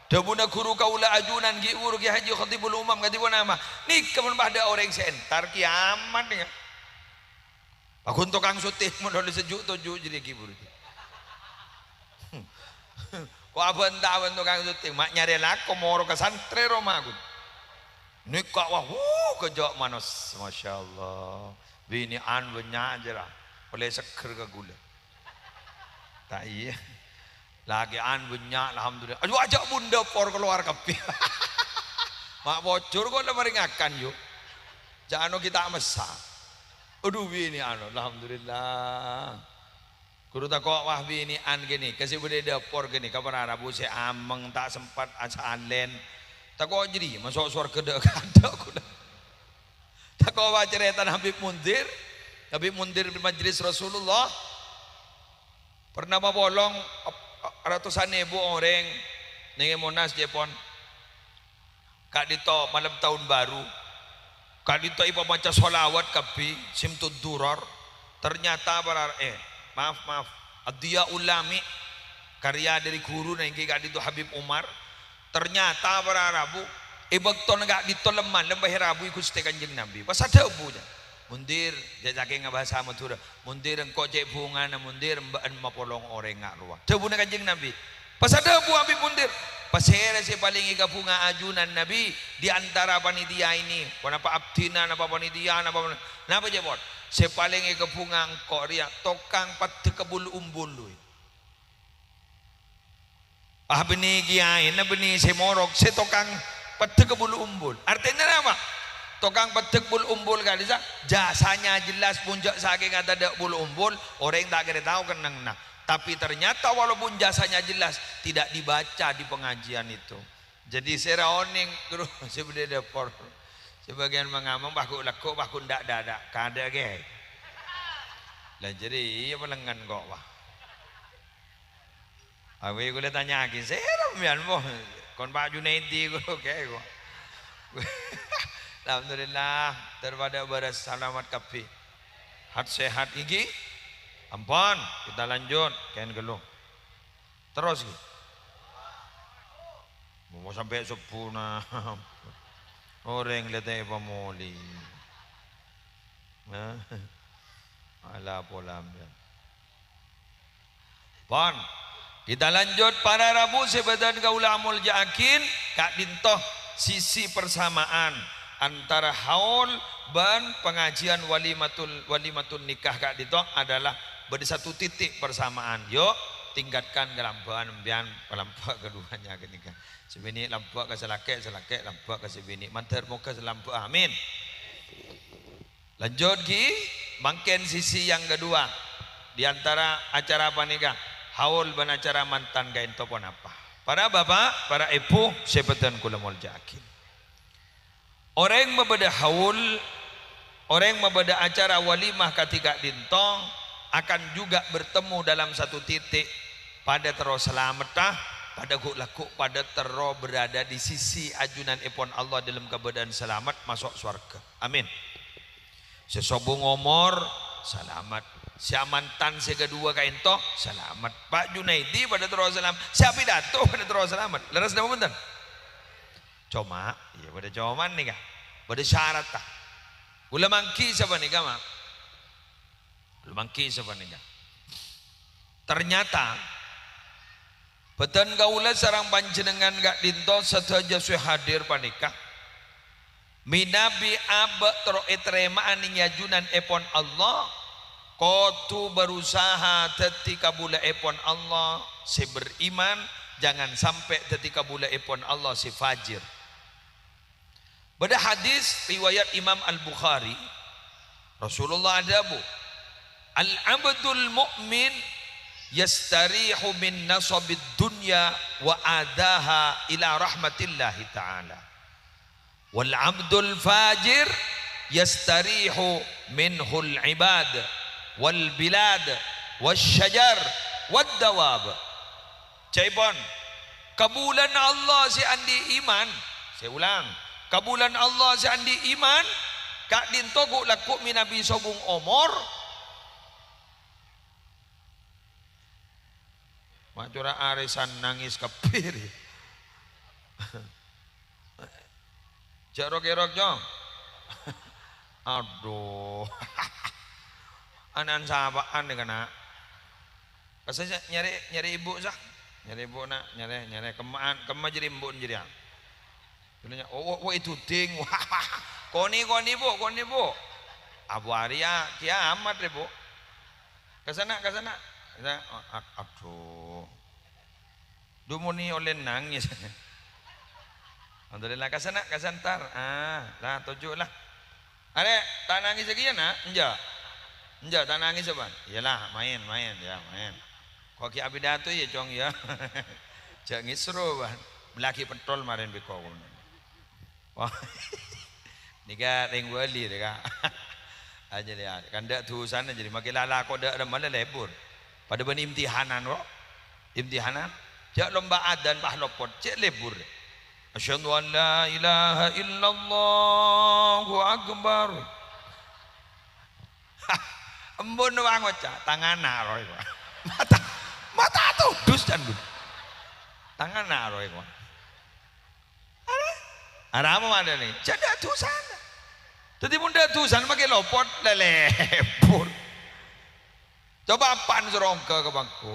Dhâbuna ghuru kaulâ ajunan, ghi' ghuru Kè Haji Khatibul Umam, kadhi ponapa? Nèka mon padâ orèng sè entar, kiamat nèka. Paghun tokang soting mon olle sejuk toju' jârèya ghi' buru. Ko' abânta bân tokang soting, ma' nyarè lako moro ka santrè roma ghun. Nèka wah, wuh, kejjhâ' manos, masyaallah. Binè'an bânnya' jârèya, olle seggher ka ghulâ. Ta' iyâ. Lakè'an bânnya', alhamdulillah. Ayo ajâk bun dâpor kalowar kabbhi. Ma' pojhur kok la marèngakan, yu. Jhâ' ano ghi' ta' messa. Adhu, binè'an, alhamdulillah. Ghuru tako', wah, binè'an ghânèka sè bâdâ è dâpor ghânèka para rabu sè ameng, ta' sempat asalèn. Tako' jârèya maso' sowarghâ dâ'-kadâ' kaulâ. Tako' wah carètana Habib Munzir. Habib Munzir di majlis Rasulullah. Pernah mapolong, ap-, ratusan èbu orèng nèng è Monas, cèpon. Ka'dinto malem taon baru. Ka'dinto èpamaca sholawat kabbhi, Simtud Durar. Ternyata para, eh, maaf, maaf. Ad-Diyaul Lami', karya dari ghuruna èngghi ka'dinto Habib Umar. Ternyata para rabu, è bâktona ka'dinto lem-malem bâ'na èrabuwi Ghustè Kanjeng Nabi. Pas adhâbu, jâ, "Mundir," jâ, sakèng bhâsa Madhurâ, "Mundir, engko' cè' bhungana, Mundir, bâ'na mapolong orèng nga' rowa." Dhâbuna Kanjeng Nabi, pas adhâbu Habib Mundir, "Pasèra sè palèng èkabhunga ajunan Nabi di antara panitia ini? Ponapa abdhina, napa panitia, napa, napa cèpon? Sè palèng èkabhunga engko' rèya tokang paddhâ' ka bul-ombul, wè." Ah, bânnè kèyaèna, bânnè sè morok, sè tokang paddhâ' ka bul-ombul. Artèna napa? Tokang paddhâ' bul-ombul ka'dissa', jasanya jelas, mon jâ' sakènga tadâ' bul-ombul, orèng ta' kèra tao kennengnganna. Tapi ternyata walaupun jasanya jelas, tidak dibaca di pengajian itu. Jadi sèra onèng, ghuru, sè bâdâ è dâpor. Sebagian mangamong, "Wah, ghu' lagghu', wah, ghu' nda'-dâdâ', kadâ' kè." Lah, jârèya palengngan kok, wah. Awi kaulâ tanya'aghi, "Sèra sampèyan, bo?" "Kon Pa' Junaidi, ghuru, kè, kok." Alhamdulillah, dâri padâ bârâs salamet kabbhi. Hat-sehat, èngghi? Ampon, kita lanjut, kèng ghâllu. Terros, ghi. Mau sampè' sebbhuna. Orèng lè ta' èpamolè. Nah. Ala pola sampèyan. Pon. Kita lanjut, para rabu sè bâdhân kaulâ amolja'aghi, ka'dinto sisi persamaan antara haul bân pengajian walimatul, walimatun nikah ka'dinto adalah bâdâ satu titik persamaan. Yo, tingkatkan kalambâ'ân sampèyan, kalambâ' kaduwâna ghânèka. Sè binè' lambâ' ka sè lakè', sè lakè' lambâ' ka sè binè'. Mandhâr moghâ sè lambâ'. Amin. Lanjut, ghi, mangkèn sisi yang kedua di antara acara panèka, haul bân acara mantan kaènto ponapa? Para bapa', para èbhu sè bâdhân kaulâ molja'aghi. Orèng mabâdâ haul, orèng mabâdâ acara walimah kadhi ka'dinto akan juga bertemu dalam satu titik, padâ terro salameddhâ, padâ ghu'-lagghu', padâ terro berada di sisi ajunanèpon Allah dalam kabâdâ'ân salamet maso' sowarghâ. Amin. Sè sobung omor, salamet. Sè amantan sè kaduwâ kaènto, salamet. Pa' Junaidi padâ terro salamet. Sè apidato padâ terro salamet. Lerres napa bhunten? Coma, iyâ, bâdâ coma nèka. Bâdâ syarat, ta? Kaulâ mangghi sapanèka, Ma'. Kaulâ mangghi sapanèka. Ternyata, bâdhân kaulâ sareng panjhennengngan ka'dinto sadhâjâ sè hadir panèka, mènabi abâ' terro ètarèma'a neng è ajunanèpon Allah, kodhu berusaha dhâddhi kabulâèpon Allah sè beriman, jangan sampè' dhâddhi kabulâèpon Allah sè fajir. Bâdâ hadis riwayat Imam Al-Bukhari, Rasulullah adhâbu, "Al-'abdul mu'min yastarihu min nasabid dunya wa adhaha ila rahmatillahi ta'ala. Wal 'abdul fajir yastarihu minhul 'ibad, wal bilad, wasyajar, wad dawab." Ca'èpon, Kabulâna Allah sè andi' iman, sè ulang, kabulâna Allah sè andi' iman, ka'dinto ghu'-lagghu' mènabi sobung omor. Ma' cora' arèsan nangès kabbhi rè. Jhâ' rok-èrok, Cong. Adhu. Ana'an sapa'an nèka, Na'? Kassa' nyarè, nyarè ibu, sa? Nyarè ibu, Na', nyarè, nyarè. Kemma'an, kemma jârèya embu'en jârèya? Bilâ nya-, oh, oh, oh, èduding. Wah, konè, konè, Bu, konè, Bu. Abu arèya kiamat rè, Bu. Kassa', Na', kassa', Na'. Sa-, a-, a-, adhu. Dhu monè ollè nangès. Alhamdulillah, kassa' Na', kassa' entar. Ah, la, toju' la. Arè, ta' nangès kèya, Na'? Enjâ'. Enjâ', ta' nangès, Bân? Iyâ la, maèn, maèn, yâ, maèn. Ko' ghi' apidato, yâ, Cong, yâ. Jhâ' ngèsro, Bân. Mellèaghi pentol marèn bi' ko'. Wah. Nèka rèng wali nèka. Ajâ lèa, kan dâ' dhusana jârèya, makè la lako dâ' remma la lebur. Padâ bân imtihanan, kok. Imtihanan. Jhâ' lomba adzan pas lopot, cè' lebur. Asyhadu an la ilaha illallah, Allahu Akbar. Embu'en ngoca', "Tang ana' rowa." Mata, mata todus can, Bu. "Tang ana' rowa." Ara, ara apa maknana? Jhâ' dâ' dhusana. Dhâddhi mon dâ' dhusana makè lopot, la lebur. Coba apa'an soro ongghâ ka bângko.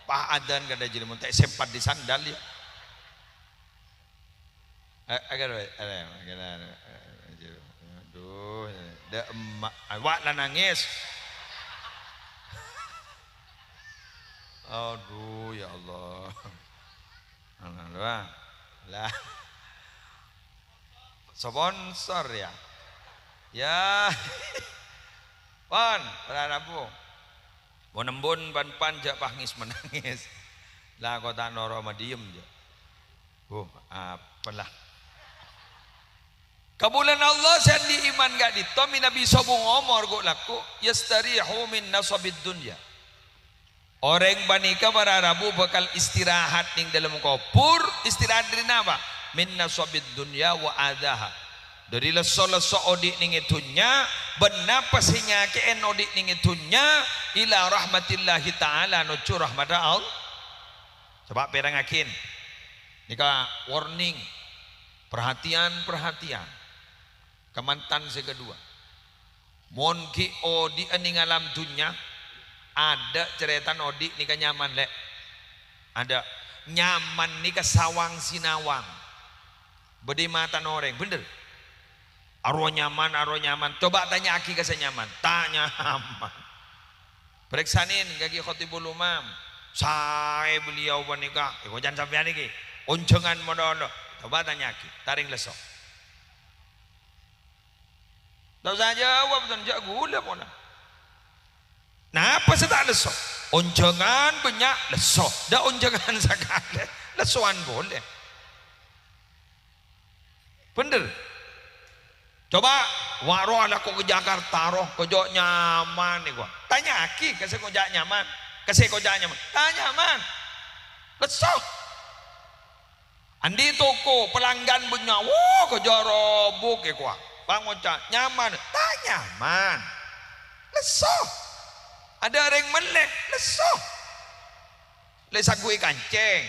Pas adzan kadhâ' jârèya mon ta' èsempat di sandal, yâ. Eh, agar, eh, eh, aduh, dâ' emma', wa' la nangès. Aduh, ya Allah. Lah, lah. Sponsor, ya. Ya. Pon, para rabu. Mon embun pan-pan jhâ' pas ngis-menangis. La, ko' ta' noro' madhiyem, jhâ'. Huh, apalah. Kabulâna Allah sè andi' iman ka'dinto mènabi sobung omor ghu'-lagghu', yastarihu min nasabid dunya. Orèng panèka para rabu bhâkal istirahat neng dâlem kobhur. Istirahat dâri napa? Min nasabid dunya wa adzaha. Dâri lesso-lesso odi' neng è dhunnya, bân napa sè nyakè'è odi' neng è dhunnya, ila rahmatillahi ta'ala, nojjhu rahmatta Allah. Coba pèrengngaghi. Nèka warning. Perhatian, perhatian. Kamantan sè kedua. Mon ghi' odi'ân neng alam dhunnya, adâ' carètana odi' nèka nyaman, lè'. Adâ'. Nyaman nèka sawang-sinawang. Bâdâ è matana orèng, bhender. Arowa nyaman, arowa nyaman. Coba tanya'aghi ka sè nyaman. Ta' nyaman. Parèksanè ka Ki Khatibul Umam. Saè beliau panèka, èkocan sampèyan nèka. Onjhângan malolo. Coba tanya'aghi. Ta' rèng lesso. Ta' osa jawab, ton, jhâ' ghulâ pola. Napa sè ta' lesso? Onjhângan bânnya' lesso. Dâ' onjhângan sakalè, lessowan polè. Bhender. Coba, wa' rowa lako ka Jakarta, rowa, ko' jhâ' nyaman, èkowa. Tanya'aghi ka sè ngoca' nyaman. Ka sè ngoca' nyaman. Ta' nyaman. Lesso. Andi' toko, pelanggan bânnya', wo, ko' jhâ' robuk, èkowa. Pas ngoca' nyaman, ta' nyaman. Lesso. Adâ' orèng mellè, lesso. Lè' sangghu'i kancèng.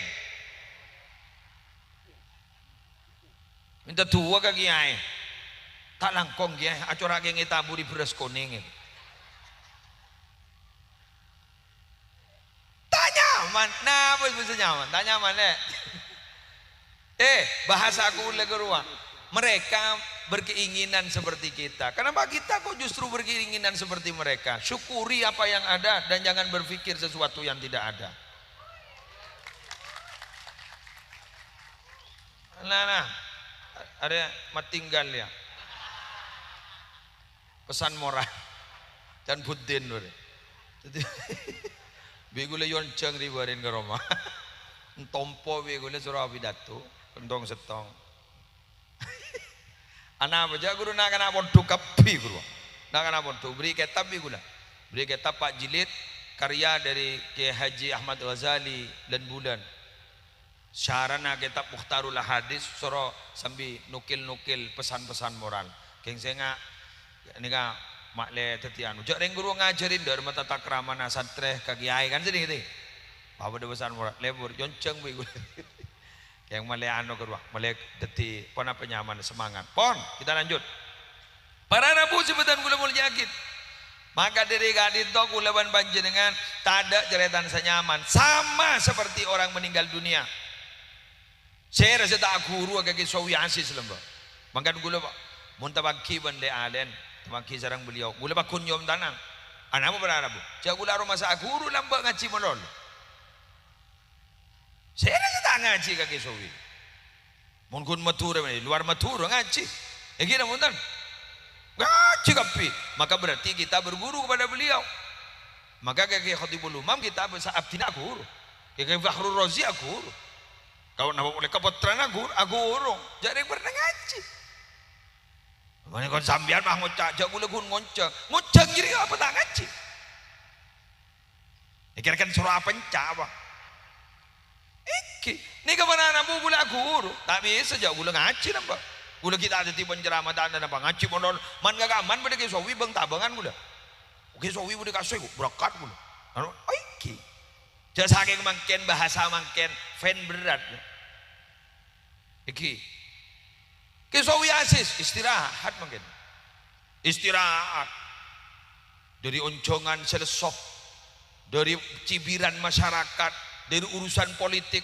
Mènta du'a ka kèyaè. Ta' langkong, Kèyaè, acora'aghi ètaburi bherrâs konèng. Ta' nyaman. Napa sè bisa nyaman? Ta' nyaman, lè'. Eh, bahasa kaulâ ghâruwa. Mereka berkeinginan seperti kita. Kenapa kita kok justru berkeinginan seperti mereka? Syukuri apa yang ada dan jangan berpikir sesuatu yang tidak ada. Nah, nah. Ada yang matinggal, ya. Pesan moral. Can buddin, bro. Dhâddhi, bi' ghulâ èyonjhâng rè bâreng ka roma. Ètompo bi' ghulâ soro apidato, kentong settong. Ana apa jhâ' ghuru na'-kana' pondhuk kabbhi, ghuru. Na'-kana' pondhuk, beri kètab bi' ghulâ. Beri kètab pa' jilid, karya dari Kiai Haji Ahmad Ghazali, Lân Bulân. Syarana kitab Mukhtarul Ahadits, soro sambi nukil-nukil pesan-pesan moral. Kèng sènga' nèka ma'lè dhâddhi anu. Jhâ' rèng ghuru ngajhâri dârma tata kramana santrè ka kèyaè kan sèdhing ghi. Apa bâdâ pesan moral? Lebur, yonjhâng bi' ghulâ. Kèng ma'lè anu ghâruwa, ma'lè dhâddhi ponapa nyaman semangat. Pon, kita lanjut. Para rabu sè bâdhân ghulâ molja'aghi. Maka dhâri ka'dinto ghulâ bân panjhennengngan tadâ' carètana sè nyaman, sama seperti orang meninggal dunia. Sèra sè ta' aghuru ka Kè Sawi Aziz lambâ'. Mangkana ghulâ, Pa', mon tapangghi bân lè-alèn, tapangghi sareng beliau, ghulâ pagghun nyom tanang. Anapa para rabu? Jhâ' ghulâ aromasa aghuru lambâ' ngajhi malolo. Sèra sè ta' ngajhi ka Kè Sawi. Mon ghun Madhurâ, è luar Madhurâ ngajhi. Èngghi napa bhunten? Ngajhi kabbhi. Maka berarti kita berguru kepada beliau. Maka Kè, Kè Khatibul Umam kita bisa abdhina aghuru. Kè, Kè Fakhrur Razi aghuru. Kalau napa polè kapottrana aghuru, aghuru. Jhâ' rèng bhârna ngajhi. Mangkana kon sampèyan mah ngoca', jhâ' ghulâ ghun ngonjhâng. Ngonjhâng jârèya apa ta' ngajhi? Èkèra kan soro apenca' apa? Èngghi. Nèka manabi ghulâ aghuru. Ta' bisa jhâ' ghulâ ngajhi napa. Ghulâ ghi' ta' dhâddhi penceramah ta' napa ngajhi mon man ka kaman bâdâ Kè Sawi bâng-tabângan ghulâ. Kè Sawi bâdâ kasoy, berkat ghulâ. Anu, èngghi. Jhâ' sakèng mangkèn, bahasa mangkèn, fan berat. Èngghi. Kè Sawi Aziz, istirahat mangkèn. Istirahat. Dhâri onjhângan sè lesso, dhâri cibiran masyarakat, dhâri urusan politik,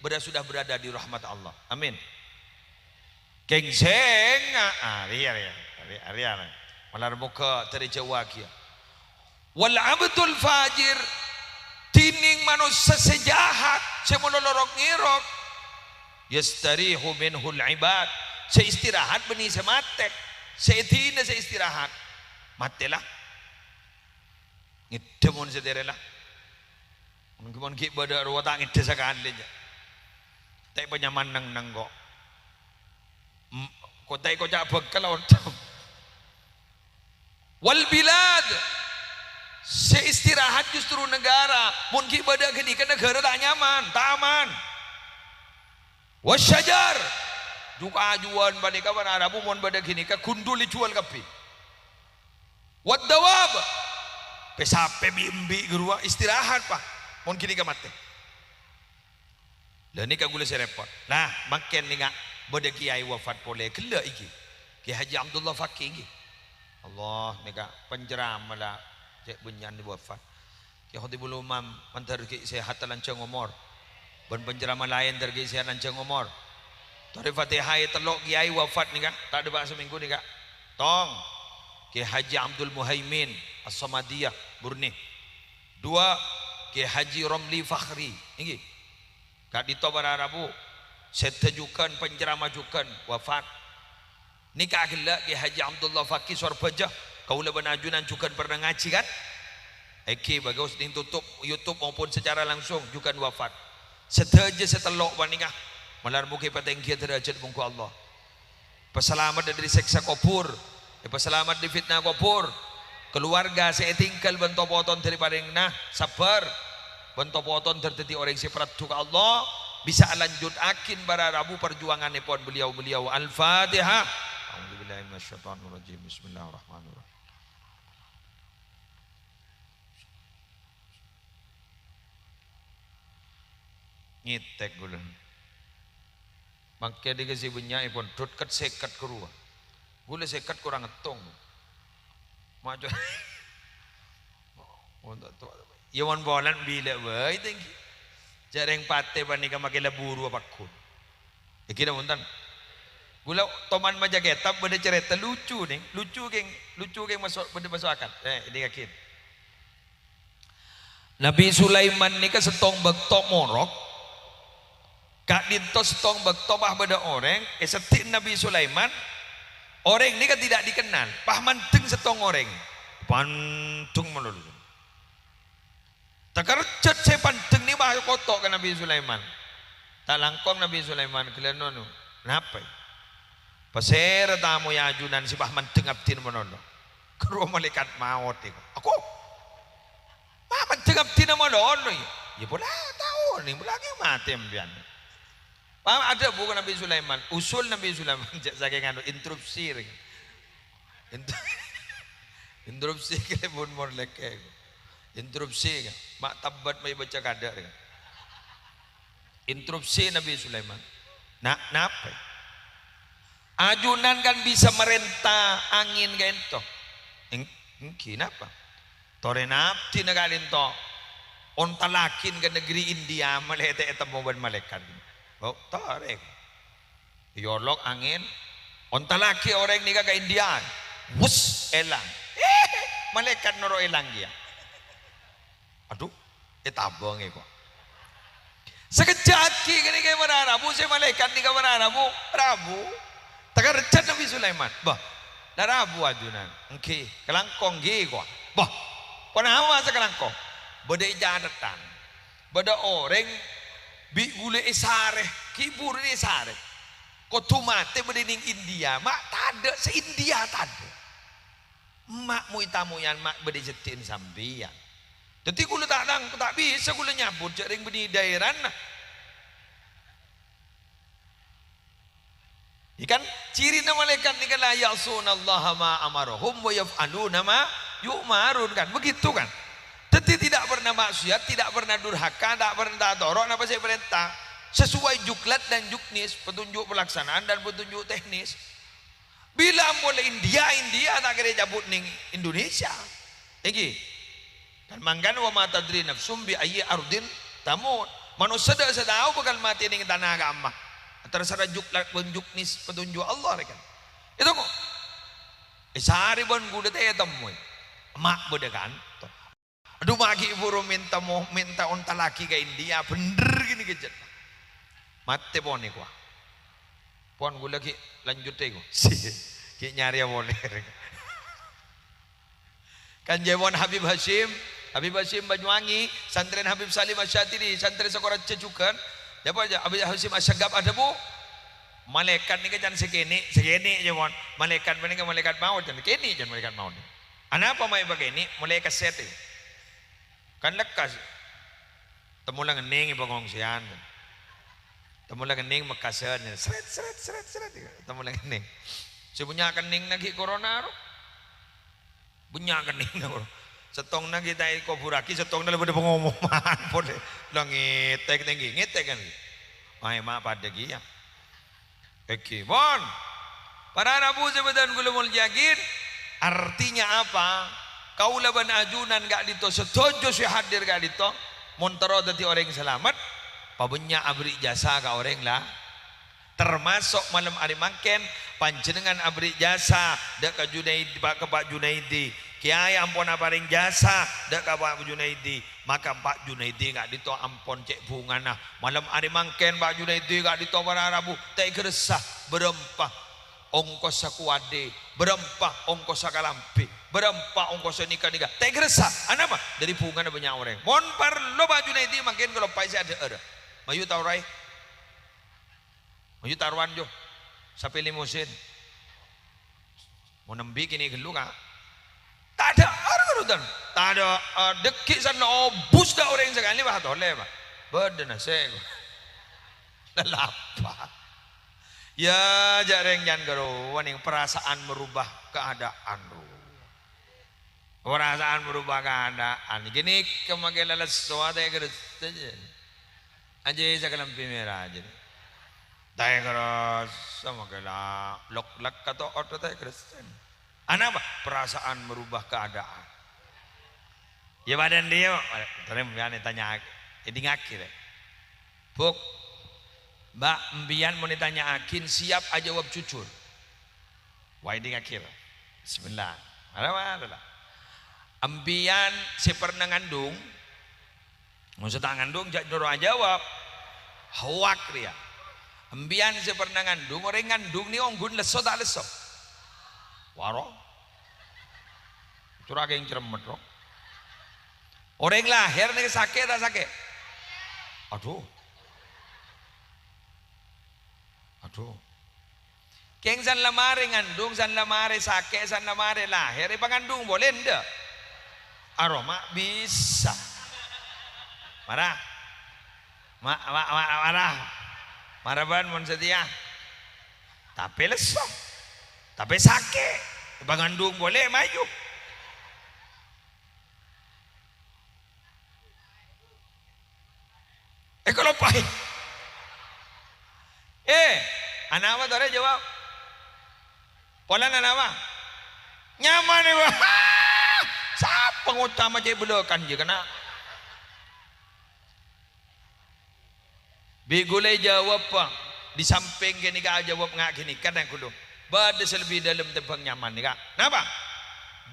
bâdâ sudah berada di rahmat Allah. Amin. Kèng sènga', ah, rèya, rèya, rèya, rèya, rèya. Malar moghâ dhâri jhâuwâ kèya. Wal abdul fajir, dhinèng manossa sè jahat, sè malolo rok-ngèrok, yastarihu minhul ibad, sè istirahat bânnè sè matè, sè èdina sè istirahat, matè la. Ngèdhâ mon sè terro la. Mon, mon ghi' bâdâ rowa ta' ngèdhâ sakalè, jhâ'. Ta' èpanyaman neng-neng ko'. M-, ko' ta' èkoca' bhâkal ontong. Wal bilad, sè istirahat justru negara. Mon ghi' bâdâ ghânèka negara ta' nyaman, ta' aman. Wasyajar, ju-kajuwân panèka bân arabu mon bâdâ ghânèka ghundhul èjuwâl kabbhi. Waddawab, pè-sapè bi'-embi' ghâruwa istirahat, Pa', mon ghânèka matè. La nèka ghulâ sè rèpot. Nah, mangkèn nèka bâdâ kèyaè wafat polè ghellâ' èngghi. Kè Haji Abdullah Fakih èngghi. Allah, nèka penceramah la cè' bânnya'an wafat. Kè Khatibul Umam mandhâr ghi' sehat lanjhâng omor. Bân penceramah laèn dhâr ghi' sehat lanjhâng omor. Torè Fatihah è tello' kèyaè wafat nèka, ta' dâpa' samènggu nèka. Tong, Kè Haji Abdul Muhaimin As-Samadiyah, Borneo. Dua, Kè Haji Romli Fakhri, èngghi. Ka'dinto para rabu, sèdhâ jhughân, penceramah jhughân, wafat. Nèka ghellâ' Kè Haji Abdullah Fakih Sorbhâjâ, kaulâ bân ajunan jhughân pernah ngajhi, kan? Èngghi, bagus, neng tutup YouTube maupun secara langsung, jhughân wafat. Sadhâjâ sè tello' panèka, malar moghâ èpatèngghiyâ dârâjhât mongghu Allah. Èpasalamet dâri sèksa kobhur, èpasalamet dâri fitnah kobhur. Kaluwarga sè ètinggal bân to-poton dâri parèngna sabbhâr, bân to-poton dâr-, dâddhi orèng sè paraddhu ka Allah, bisa alanjhuttaghi para rabu parjuwangannèpon beliau-beliau. Al-Fatihah. A'udzubillahi minasyaitonirrajim. Bismillahirrahmanirrahim. Ngètèk ghulâ. Mangkèn nèka sè bânnya'èpon dhut ket-sèket ghâruwa. Ghulâ sèket korang èttong. Maco-, mon ta' to-, iyâ mon polana bilâ bhâi tèngghi. Jhâ' rèng patè panèka makè la buru apaghun. Èngghi napa bhunten? Ghulâ toman maca kètab bâdâ carèta lucu, nèng. Lucu, kèng, lucu, kèng maso-, bâdâ maso' akal. Eh, èdingngaghi. Nabbhi Sulaiman nèka sèttong bâkto morok. Ka'dinto sèttong bâkto pas bâdâ orèng èseddhi Nabbhi Sulaiman. Orèng nèka tidak dikenal, pas mandeng sèttong orèng. Pandeng malolo. Takerjhât sè pandeng nèka pas èkoto' ka Nabbhi Sulaiman. Ta' langkong Nabbhi Sulaiman ghellâ' nonu. Napè? Pasèra tamoy ajunan sè pas mandeng abdhina malolo? Ghâruwa malaèkat maot nèko. Ako? Pas mandeng abdhina malolo, yâ? Yâ, pola tao, nèng pola ghi' matè sampèyan. Paham? Adhâbu ka Nabi Sulaiman, usul Nabi Sulaiman, jhâ' sakèng anu, interupsi, rèng. Inter-, interupsi kalèbun mon lèkè'. Interupsi, kan? Ma' tabbat ma' èbâca kadâ', rèng. Interupsi Nabi Sulaiman. Na-, napa? Ajunan kan bisa marènta angèn ka'ènto. Eng-, èngghi, napa? Torè abdhina ka'ènto ontallaghi ka negeri India, malè ta' ètemmo bân malaèkat. Oh, torè. Èolok angèn, ontallaghi orèng nèka ka India. Wus, èlang. Malaèkat noro' èlang kèya. Adhu, ètabâng è, kok. Sakejjhâ' aghi' ghânèka mara rabu, sè malaèkat nèka mara rabu, rabu. Takerjhât Nabi Sulaiman. Bâh, la rabu ajunan. Èngghi, kalangkong èngghi, kok. Bâh, ponapa sakalangkong? Bâdâ è catetan. Bâdâ orèng bi' ghulâ èsarè, ghi' bhuru èsarè. Kodhu matè bâdâ nèng India, ma' tadâ' sè India tadâ'. Ma' moy-tamoyan ma' bâdâ seddhi'na sampèyan. Dhâddhi ghulâ ta' tang-, ta' bisa ghulâ nyabut jhâ' rèng bânnè dhaèrana. Yâ kan, cirina malaèkat nèka, "La ya'shunallaha ma amarahum wa yaf'aluna ma yu'marun," kan? Begitu, kan? Dhâddhi tidak pernah maksiat, tidak pernah durhaka, tidak pernah ta' toro' napa sè èparènta. Sesuai juklat dan juknis, petunjuk pelaksanaan dan petunjuk teknis. Bilâ ampon la India, India ta' kèra ècabut nèng Indonesia. Èngghi. Kan mangkana, "Wa ma tadri nafsum bi ayyi ardin tamut." Manossa ta' bisa tao bhâkal matè nèng tana ka'emma. Terserah juklat bân juknis petunjuk Allah, rèkan. Itu kok. Èsarè bân ghulâ ta' ètemmoy. Ma' bâdâ kanto. Adhu, ma' ghi' bhuru mènta mo-, mènta ontallaghi ka India, bhender ghânèka jhât. Matè ponè, kowa. Pon ghulâ ghi' lanjut è, ko. Ghi' nyarèya polè. Kan jhâ' mon Habib Hasyim, Habib Hasyim Banyuwangi, santrèna Habib Salim Asy-Syatili, santrè Sakoraja jhughân. Yâ, apa, yâ, Habib Hasyim Asy-Syaggab adhâbu, "Malaèkat nèka can sè kènè', sè kènè'," jhâ' mon. "Malaèkat panèka malaèkat maot, can kènè', can malaèkat maot." "Anapa ma' èpakènè'?" "Molaè kèsèt, è." Kan lekkas. Temmo la ngennèng è pangongseyan. Temmo la ngennèng mekkasân. Sret, sret, sret, sret. Temmo la ngennèng. Sè bânnya' kennèngnga ghi' corona, ro. Bânnya' kennèngnga, ro. Sèttongnga ghi' ta' èkoburraghi, sèttongnga la bâdâ pangomoman polè. La ngètèk tèngghi, ngètèk kan. Maè ma' padâ kèya. Èngghi, pon. Para rabu sè bâdhân kaulâ molja'aghi, artinya apa? Kaulâ bân ajunan ka'dinto, sadhâjâ sè hadir ka'dinto, mon terro dhâddhi orèng salamet, pabânnya' aberri' jasa ka orèng la-, termasok malem arè mangkèn, panjhennengngan aberri' jasa dâ' ka Junaidi, Pa', ka Pa' Junaidi. Kèyaè ampon aparèng jasa dâ' ka Pa' Junaidi. Maka Pa' Junaidi ka'dinto ampon cè' bhungana. Malem arè mangkèn Pa' Junaidi ka'dinto para rabu ta' èghâressa, bârâmpa ongkossa kowadhi, bârâmpa ongkossa kalambhi, bârâmpa ongkossa nèka-nèka. Ta' èghâressa. Anapa? Dhâri bhungana bânnya' orèng. Mon parlo Pa' Junaidi mangkèn kaloppaè sè adhâ'âr. Mayu ta' ora, è? Mayu ta' rowan, Jo. Sapè limosin. Mon embi' kènè' ghâllu, Ka'. Tadâ' arghârutan. Tadâ', eh, dâggi' sanna obus dâ' orèng sakalè, wah, tolè, Pak. Bâdâna sè. Lalapa. Yâ, jhâ' rèng can ghâruwa nèng perasaan merubah keadaan, ro. Perasaan merubah keadaan. Ghânèka makè lalessowa ta' èghâressa, jhâ'. Ajâ sakalambhi mèra, jhâ'. Ta' èghâressa makè la lok-lek kato'ot ta' èghâressa. Anapa? Perasaan merubah keadaan. Yâ, padâ dhibi', torè mbiyan ètanya'aghi, èdingngaghi, rè. Buk, Mbak, mbiyan mon ètanya'aghi, siap ajâwâb jujur. Wah, èdingngaghi, rè. Bismillah. Mara, mara, la. Mbiyan sè pernah ngandung, Mon sè ta' ngandung, jhâ' noro' ajâwâb. Hoak rèya. Embiyan sè pernah ngandung, orèng ngandung nè ongghu lesso ta' lesso? Waro. Cora' kèng cermet, ro. Orèng lahèr nè sakè' ta' sakè'? Adhu. Adhu. Kèng san la marè ngandung, san la marè sakè', san la marè lahèr, èpangandung polè endâ'? Aroma bisa. Mara. Ma-, ma-, ma-, mara. Maraban mon satèya. Tapè lesso. Tapè sakè'. Pangandung polè mayu. Èkaloppaè. Eh, anapa torè jawab? Polana anapa? Nyaman, Pak. Sapa ngoca' ma' cè' bâlâkan jiyâ kèna? Bi' ghulâ èjâwâb, Pak. Di samping ghânèka ajâwâb nga' ghânèka, nèng ghulâ. Bâdâ sè lebbi dâlem tèmbhâng nyaman nèka. Napa?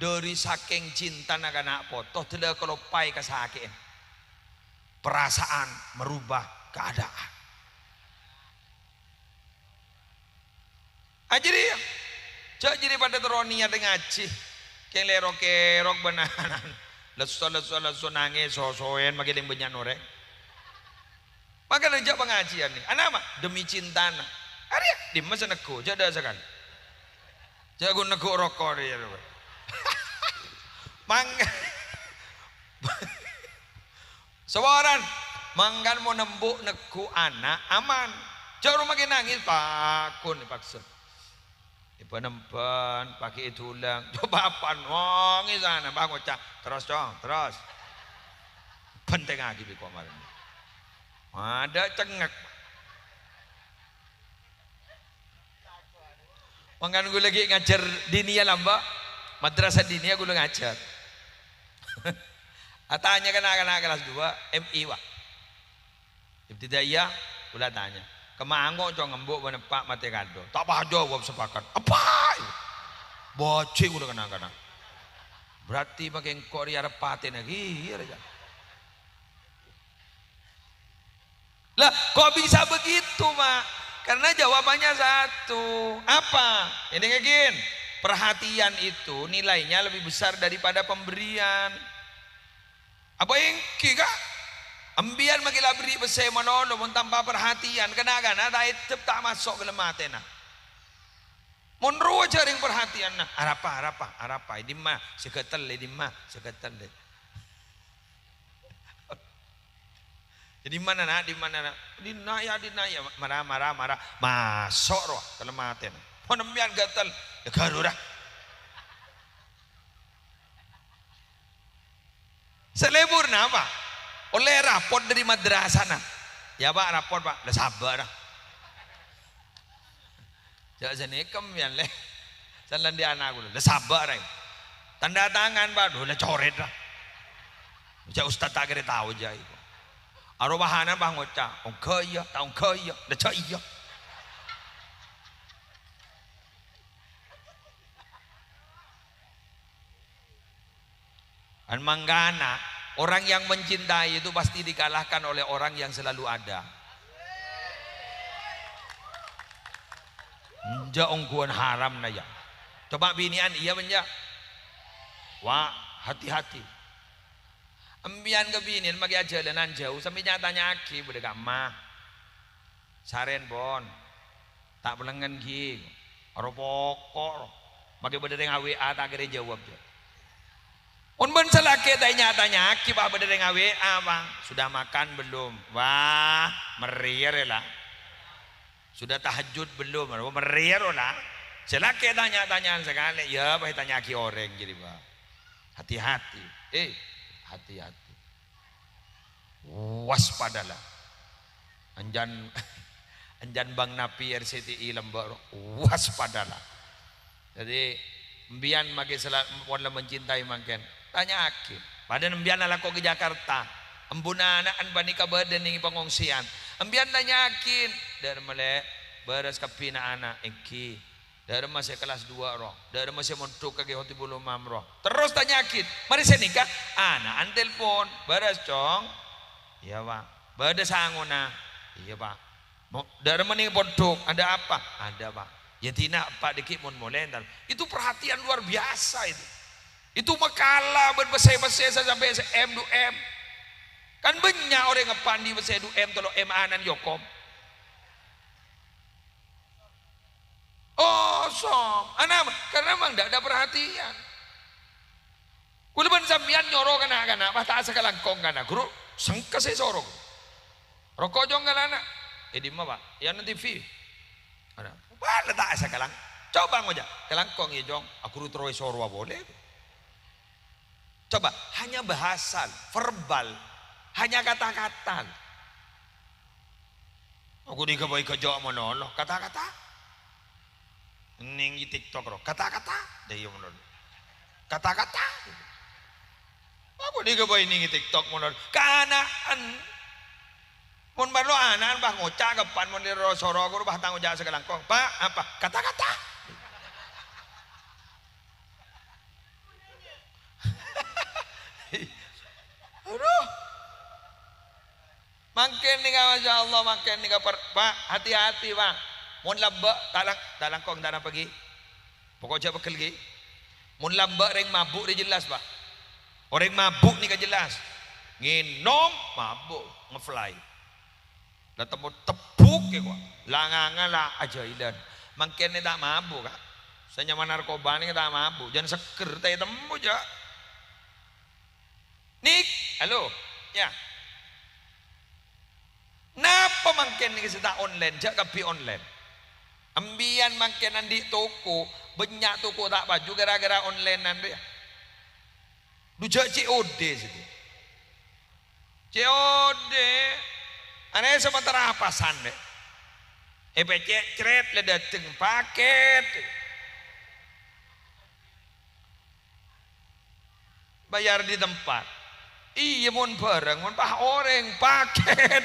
Dâri sakèng cintana ka na' poto, dâlla kaloppaè kasakè'an. Perasaan merubah keadaan. Ah, jârèya. Jâ' jârèya padâ terro niyat ngajhi. Kèng lè' rok-kèrok bân anan. Lesso, lesso, lesso nangès, sosoèn, makè lèng bânnya' orèng. Mangkana jâ' pangajiyân nè. Anapa? Demi cintana. Arèya, dimma sè neggu', jâ' dâ' sakalè. Jâ' ghun neggu' roko rèya. Mangka. Saporana, mangkana mon embu' neggu' ana' aman. Jâ' roma ghi' nangès, pakon èpaksa. Èbân-embân, pakè èdulang. Coba apa nangès ana', bâ' ngoca', "Terros, Cong, terros." Bhentengngaghi bi' ko' marèna. Adâ' cengngek. Mangkana ghulâ ghi' ngajhâr diniyah lambâ', madrasah diniyah ghulâ ngajhâr. Atanya ka na'-kana' kelas dua M I, Pak. Ibtidaiyah, ghulâ atanya, "Kemma ango', Cong, embu' bân eppa' matè kado?" Ta' pas ajâwâb, sepakat. "Eppa'!" Bâji' ghulâ ka na'-kana'. Berarti makè engko' rèya arep patèna kèya rèya. Lah, kok bisa begitu, Pak? Karena jawabannya satu. Apa? Ini mungkin, perhatian itu nilainya lebih besar daripada pemberian. Apa ènggi, Ka'? Embiyan makè la berri' pèssè malolo, mon tanpa perhatian, kana'-kana' ta' èdhep, ta' maso' ka dâlem atèna. Mon rowa jhâ' rèng perhatianna, arapa, arapa, arapa, è dimma, sè ghâtel, è dimma, sè ghâtel. È dimma, Na', è dimma, Na'? Dinna', yâ, dinna', yâ. Mara, mara, mara. Maso' rowa ka dâlem atèna. Mon embiyan ghâtel, yâ ghârura. Sè lebur napa? Ollè rapot dâri madrasana. "Yâ, Pak, rapot, Pak." "La, sabârâ." Jhâ' sanèka, yâ, lè. San la andi' ana' ghulâ. "La, sabârâ." "Tanda tangan, Pak." "Dhu, la, corèt, ra." Jhâ' ustad ta' kèra tao, jhâ' iko. Arowa ana' pas ngoca', "Ongghâ iyâ, ta' ongghâ iyâ." "La, jhâ' iyâ." Kan mangkana, orang yang mencintai itu pasti dikalahkan oleh orang yang selalu ada. Enjâ' ongghuwân haram, na, yâ. Coba binè'an, iyâ apa enjâ'? Wa, hati-hati. Embiyan ka binè'an makè ajhâlânan jhâu, sampè' nya'-tanya'aghi bâdâ kamma. Sarèn, pon. Ta' pèlengngen, ghi. Aro poko', ro. Makè bâdâ rèng A W A ta' kèra jâwâb, jâ. Mon bân sè lakè' ta' nya'-tanya'aghi, pas bâdâ rèng A W A, Bang. "Sudah makan belum?" Wah, merriyâ, rè, la. "Sudah tahajud belum?" Wah, merriyâ, ro, la. Sè lakè' ta' nya'-tanya'an sakalè, yâ, pas ètanya'aghi orèng, jârèya, Bang. Hati-hati. Eh, hati-hati. Waspadalah. Anjân, anjân Bang Napi R C T I lambâ', ro. Waspadalah. Dhâddhi, embiyan makè sela-, mon la mencintai mangkèn, tanya'aghi. Padahal embiyan alako ka Jakarta. Embuna ana'na panèka bâdâ neng pangongsian. Embiyan tanya'aghi, "Dâ'remma, Lè'? Bârâs kabbhi na'-ana'?" "Èngghi." "Dâ'remma sè kelas dua, ro? Dâ'remma sè mondhuk ka Kè Khotibul Umam, ro?" Terros tanya'aghi. Marè sanèka, ana'na telpon. "Bârâs, Cong?" "Iyâ, Pak." "Bâdâ sangona?" "Iyâ, Pak." "Mo-, dâ'remma neng pondhuk, ada apa?" "Ada, Pak." "Yâ, dinna', Pak, dhâggi' mon molè, entar." Itu perhatian luar biasa itu. Itu makala bân pèssè-pèssè sè sampè' sè M du M. Kan bânnya' orèng eppa' andi' pèssè du M, tello M anan yokom. Kosong. Anapa? Karena memang ndak ada perhatian. Kaulâ bân sampèyan nyoro kana'-kana', pas ta' sakalangkong kana', "Ghuru, sengka sè soro." "Roko', Cong, kalana." È dimma, Pak? È ana T V. Ana. Wah, la ta' sakalangkong. Coba ngoca', kalangkong, iyâ, Cong. Aghuru terro èsoro polè. Coba, hanya bahasa, verbal, hanya kata-kata. Aku nèka bhâi kajâ' malolo, kata-kata. Nèng è TikTok ro, kata-kata. Dâ' iyâ malolo. Kata-kata. Aku nèka bhâi nèng è TikTok malolo. Kana'an. Mon parlo ana'an pas ngoca' ka eppa', mon èsoro ghuru pas ta' ngoca' sakalangkong. "Pak, apa?" "Kata-kata." Aduh. Mangkèn nèka, masya Allah, mangkèn nèka per-, Pak, hati-hati, Pak. Mon lambâ', ta' lang-, ta' langkong, ta' napa ghi. Pokok jhâ' pegghel ghi. Mon lambâ' rèng mabuk rè jelas, Pak. Orèng mabuk nèka jelas. Ngènom, mabuk, ngefly. La temmo tebbhuk è, kok. La nganga la ajhâilan. Mangkèn nè ta' mabuk, Ka'. Sè nyama narkoba nè ta' mabuk. Jhân seggher ta' ètemmo, jhâ'. Nik, halo, ya. Napa mangkèn nèka sè ta' online? Jhâ' kabbhi online. Embiyan mangkèn andi' toko, bânnya' toko ta' paju gara-gara online-an rèya. Dhu jhâ' C O D sèdhâ. C O D, arèya samentara apasan, deh. Èpècè' crèt la dâteng pakèt. Bayar di tempat. Iyâ, mon bhârâng, mon pas orèng, pakèt.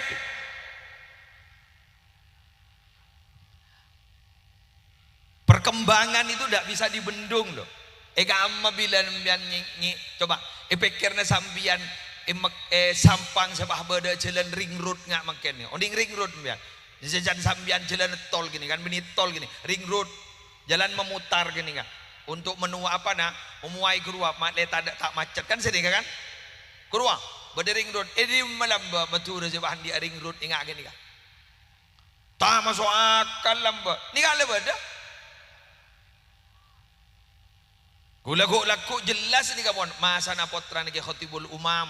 Perkembangan itu ndak bisa dibendung, loh. È kamma bilâ sampèyan ngè-, ngè-, coba, èpèkkèrna sampèyan è Mek-, è Sampang sè pas bâdâ jhâlân ring road nga' mangkèn. Onèng ring road sampèyan. Jhâjhân sampèyan jhâlân tol kènè kan, bânnè tol kènè, ring road, jalan memutar kènè kan. Untuk menu-, apa na, menuai ghâruwa, ma-, lè tadâ' ta' macet kan sènèka kan? Ghâruwa, bâdâ ring road, è dimma lambâ' Madhurâ sè pas andi'â ring road enga' kènè kan. Ta' maso' akal lambâ'. Nèka la bâdâ. Ghulâ ghu' lagghu' jelas nèka pon, masana pottrana Kè Khotibul Umam.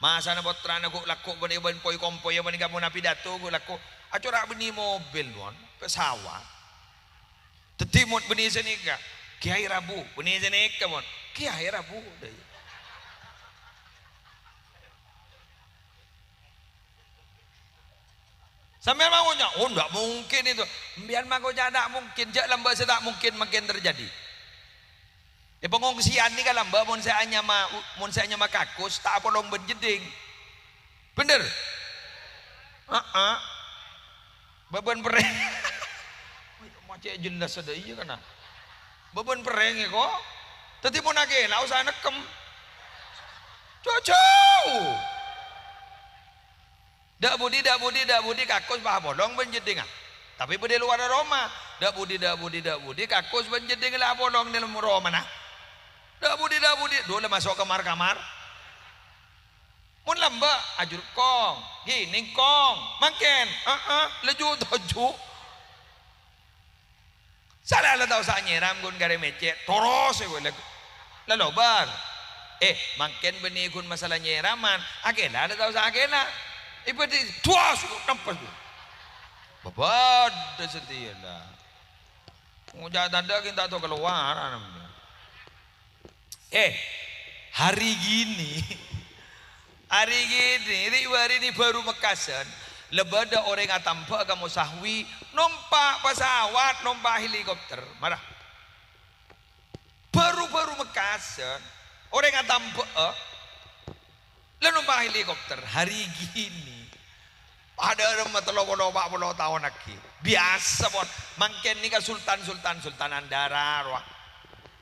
Masana pottrana ghu' lagghu' panèka bân poi-kompoyya panèka mon apidato ghu' lagghu'. Acora' bânnè mobil pon, pesawat. Dhâddhi mon bânnè sanèka, Kiai Rabu, bânnè sanèka pon, Kiai Rabu. Sampèyan ma' ngoca', "Oh, ndak mungkin itu." Sampèyan ma' ngoca' ndak mungkin, jhâ' lambâ' sè ta' mungkin mangkèn terjadi. È pangongsian nèka lambâ' mon sè anyama, mon sè anyama kakus, ta' apolong bân jeddhing. Bhender? Heeh. Bâbân perrèng. Macet jelas ada iya kana. Bâbân perrèng è ko. Dhâddhi mon akèla usaha nekkem. Jhâ'-jhâ'. Dâ' budi, dâ' budi, dâ' budi, kakus pas apolong bân jeddhingnga. Tapè bâdâ è lowara roma. Dâ' budi, dâ' budi, dâ' budi, kakus bân jeddhingnga la apolong è dâlem romana. Dâ' budi, dâ' budi, dhu la maso' kamar-kamar. Mon lambâ', ajhur, "Kong, ghining, Kong." Mangkèn, "Heeh, laju toju'." Sala la tao sa nyèram ghun karè mècè', toros è kowe la, la lobâr. Eh, mangkèn bânnè ghun masalah nyèraman, akèla la tao sa akèla. Ibâdhi duwas, nempes. Bâbâdâ satèya la. Ngoca' tadâ' ghi' ta' tao kalowaran. Eh, hari gini, hari gini, ri-, bâri' nè bhâru Mekkasân, la bâdâ orèng atambhâ'â ka Mosahwi, nompa' pasawat, nompa' helikopter. Mara. Bhâru-bhâru Mekkasân, orèng atambhâ'â, la nompa' helikopter. Hari gini, padâ remma tello polo, pa' polo taon aghi'. Biyasa, pon. Mangkèn nèka sultan-sultan, Sultan Andara, rowa.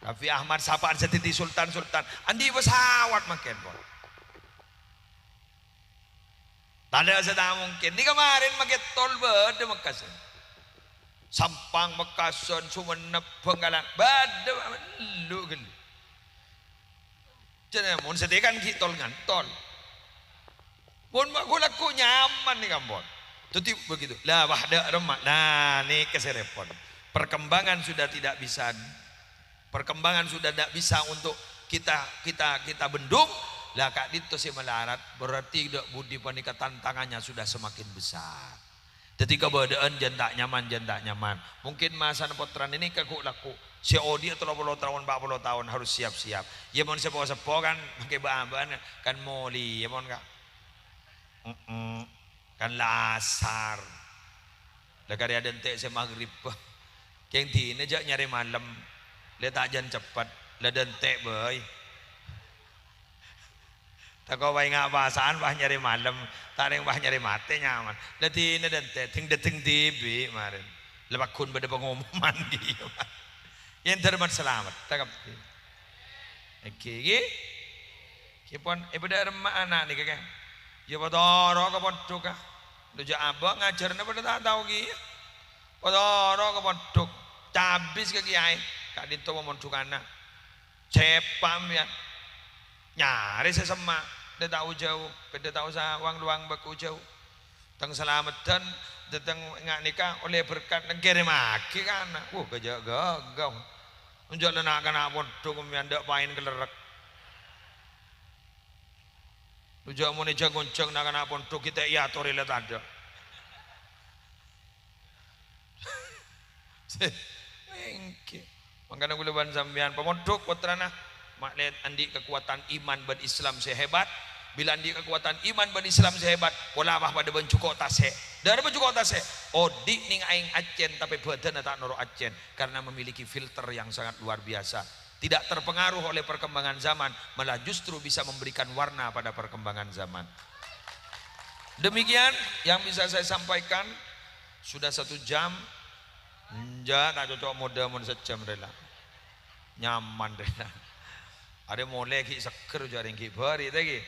Raffi Ahmad, sapa'an sè dhâddhi sultan-sultan. Andi' pesawat mangkèn, pon. Tadâ' sè ta' mungkin. Nèka marèn makè tol bâdâ Mekkasân. Sampang Mekkasân, Sumenep, Bhângkalan. Bâdâ, ellu ghâllu. Jârèya mon satèya kan ghi' tol ngantol. Mon ma' ghu-, lagghu' nyaman nèka ampon. Dhâddhi begitu. La, wah, dâ' remma. Nah, nèka sè rèpot. Perkembangan sudah tidak bisa, perkembangan sudah tidak bisa untuk kita, kita, kita bendung. La, ka'dinto sè malarat, berarti dâ' budi panèka tantangannya sudah semakin besar. Dhâddhi kabâdâ'ân jân ta' nyaman, jân ta' nyaman. Mungkin masana pottrana nèka ghu'-lagghu'. Sè odi'â tello polo taon, empa' polo taon harus siap-siap. Iyâ mon seppo-seppo kan makè bâ'-abâ'ân kan molè, iyâ mon, Ka'? Mm-mm. Kan la asar. La karè adhânte' sè maghrib. Kèng dinah jhâ' nyarè malem. La ta' jân ceppet. La dhânte' bhâi. Tako' bhâi nga' pasa'an pas nyarè malem. Ta' rèng pas nyarè matè nyaman. La dinah dhânte', dhing-dhâddhing dhibi' marèn. La pagghun bâdâ pangomoman ghi. Yèn dhâremma salamet. Ta' kabbhi. Èngghi, ghi? Ghi pon, è bâdâ remma ana' nèka, Ka'. Iyâ, patoro' ka pondhuk, Ka'. Lo jhâ' abâ' ngajhârânna padâ ta' tao kèya. Patoro' ka pondhuk. Cabis ka kèyaè. Ka'dinto pamondhukanna. Ceppa' mèyan. Nyarè sè semma'. Dâ' tao jhâu. Bâdâ tao sa wang-lowang bâko jhâu. Tang salameddhân, dâteng nga' nèka ollè berkat, neng kèrèmmaghi ka ana'. Wo, kajâ' ghâghâ. Enjâ' la na'-kana' pondhuk mèyan dâ' paèn kalerrek. Lo jhâ' mon è jhâng-onjhâng na'-kana' pondhuk kita èyatorè la tadâ'. Èngghi. Mangkana kaulâ bân sampèyan pamondhuk pottrana, ma'lè andi' kakowadhân iman bân Islam sè hebat. Bilâ andi' kakowadhân iman bân Islam sè hebat, pola pas padâ bân jhuko' tasè'. Dâremma jhuko' tasè'? Odi' nèng aèng accèn, tapè bhâdhânna ta' noro' accèn, karena memiliki filter yang sangat luar biasa. Tidak terpengaruh oleh perkembangan zaman, malah justru bisa memberikan warna pada perkembangan zaman. Demikian yang bisa saya sampaikan. Sudah satu jam. Enjâ', ta' cocok modâ mon sajjhâm rè la. Nyaman rè la. Arè molè ghi' seggher, jhâ' rèng ghi' bâri', ta' ghi?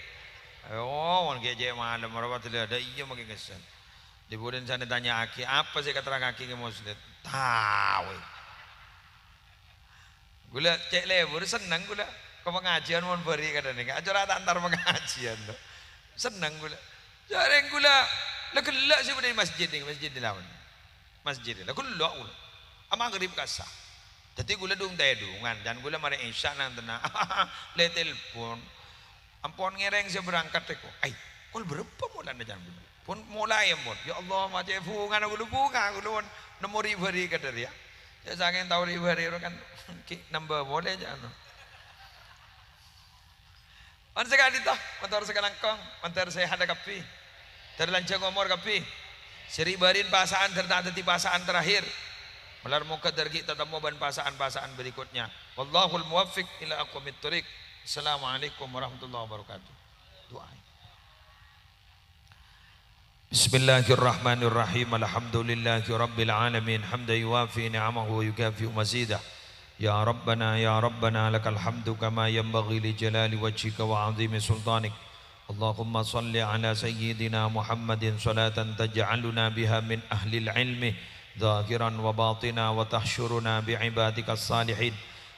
Oh, mon ghi' cè' malem, ora padâ la, dâ' iyâ makè ngèssèn. Dhi-budhina sanè tanya'aghi, apa sè èkaterrangngaghi ka Muslim? Tao, è. Kaulâ cè' lebur senneng kaulâ ka pangajiân mon bâri' kadhâng nèka. Acara ta' entar pangajiân, to. Senneng kaulâ. Jhâ' rèng kaulâ la ghellâ' sè bâdâ è masjid nèka, masjid è laon. Masjid è la ghellâ' kaulâ. A maghrib kassa'. Dâddhi kaulâ dung-tèdungan, can kaulâ marè isya nang tenna'. La ètelpon. Ampon ngèrèng sè berangkat rèko. Ai, kol bârâmpa molana can kaulâ? Pon molaè ampon. Ya Allah, ma' cè' bhungana kaulâ, bhunga kaulâ mon nemmo ri'-bâri' kadhâr, yâ. Yâ, sakèng tao ri'-bâri' ro kan ghi' nambâ molè, jhâ' no. Mon sè ka'dinto, mator sè kalangkong, mator sè hada kabbhi. Dâr lanjhâng omor kabbhi. Sè ri'-bâri'na pasa'an dâr ta' dâddhi pasa'an terakhir. Malar moghâ dâr ghi' tatemmo bân pasa'an-pasa'an berikutnya. Wallahul muwaffiq ila aqwamit thoriq. Assalamualaikum warahmatullahi wabarakatuh. Du'a. بسم الله الرحمن الرحيم. الحمد لله رب العالمين، حمدا يوافي نعمه ويكافئ مزيده. يا ربنا، يا ربنا، لك الحمد كما ينبغي لجلال وجهك وعظيم سلطانك. اللهم صل على سيدنا محمد صلاة تجعلنا بها من أهل العلم ظاهرا وباطنا، وتحشرنا بعبادك الصالحين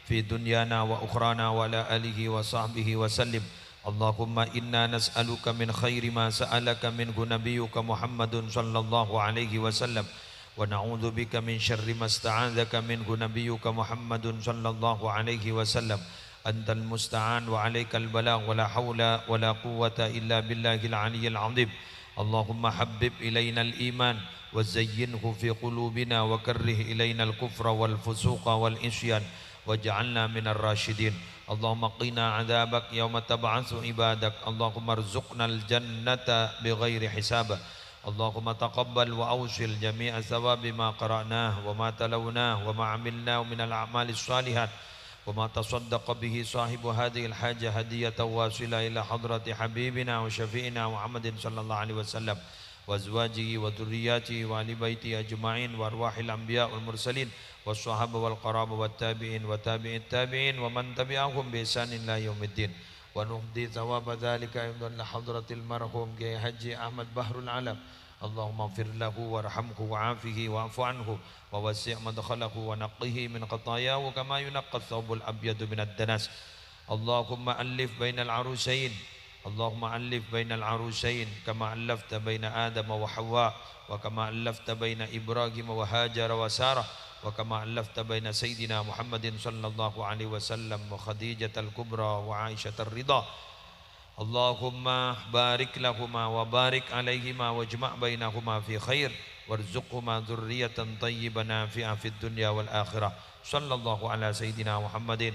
في دنيانا وأخرانا، وعلى آله وصحبه وسلم. اللهم إنا نسألك من خير ما سألك منه نبيك محمد صلى الله عليه وسلم، ونعوذ بك من شر ما استعاذك منه نبيك محمد صلى الله عليه وسلم. أنت المستعان وعليك البلاغ، ولا حول ولا قوة إلا بالله العلي العظيم. اللهم حبب إلينا الإيمان وزينه في قلوبنا وكره إلينا الكفر والفسوق والعصيان واجعلنا من الراشدين. اللهم قنا عذابك يوم تبعث عبادك. اللهم ارزقنا الجنة بغير حساب. اللهم تقبل وأوصل جميع ثواب ما قرأناه وما تلوناه وما عملناه من الأعمال الصالحات وما تصدق به صاحب هذه الحاجة هدية واصلة إلى حضرة حبيبنا وشفيعنا محمد صلى الله عليه وسلم وأزواجه وذرياته وأهل بيته أجمعين وأرواح الأنبياء والمرسلين والصحابة والقرابة والتابعين وتابع التابعين ومن تبعهم بإحسان إلى يوم الدين. ونهدي ثواب ذلك أيضا لحضرة المرحوم كياي حاجي أحمد بحر العلم. اللهم اغفر له وارحمه وعافه واعف عنه ووسع مدخله ونقه من خطاياه كما ينقى الثوب الأبيض من الدنس. اللهم ألف بين العروسين. اللهم ألف بين العروسين كما ألفت بين آدم وحواء، وكما ألفت بين إبراهيم وهاجر وسارة، وكما ألفت بين سيدنا محمد صلى الله عليه وسلم وخديجة الكبرى وعائشة الرضا. اللهم بارك لهما وبارك عليهما واجمع بينهما في خير وارزقهما ذرية طيبة نافعة في الدنيا والآخرة. صلى الله على سيدنا محمد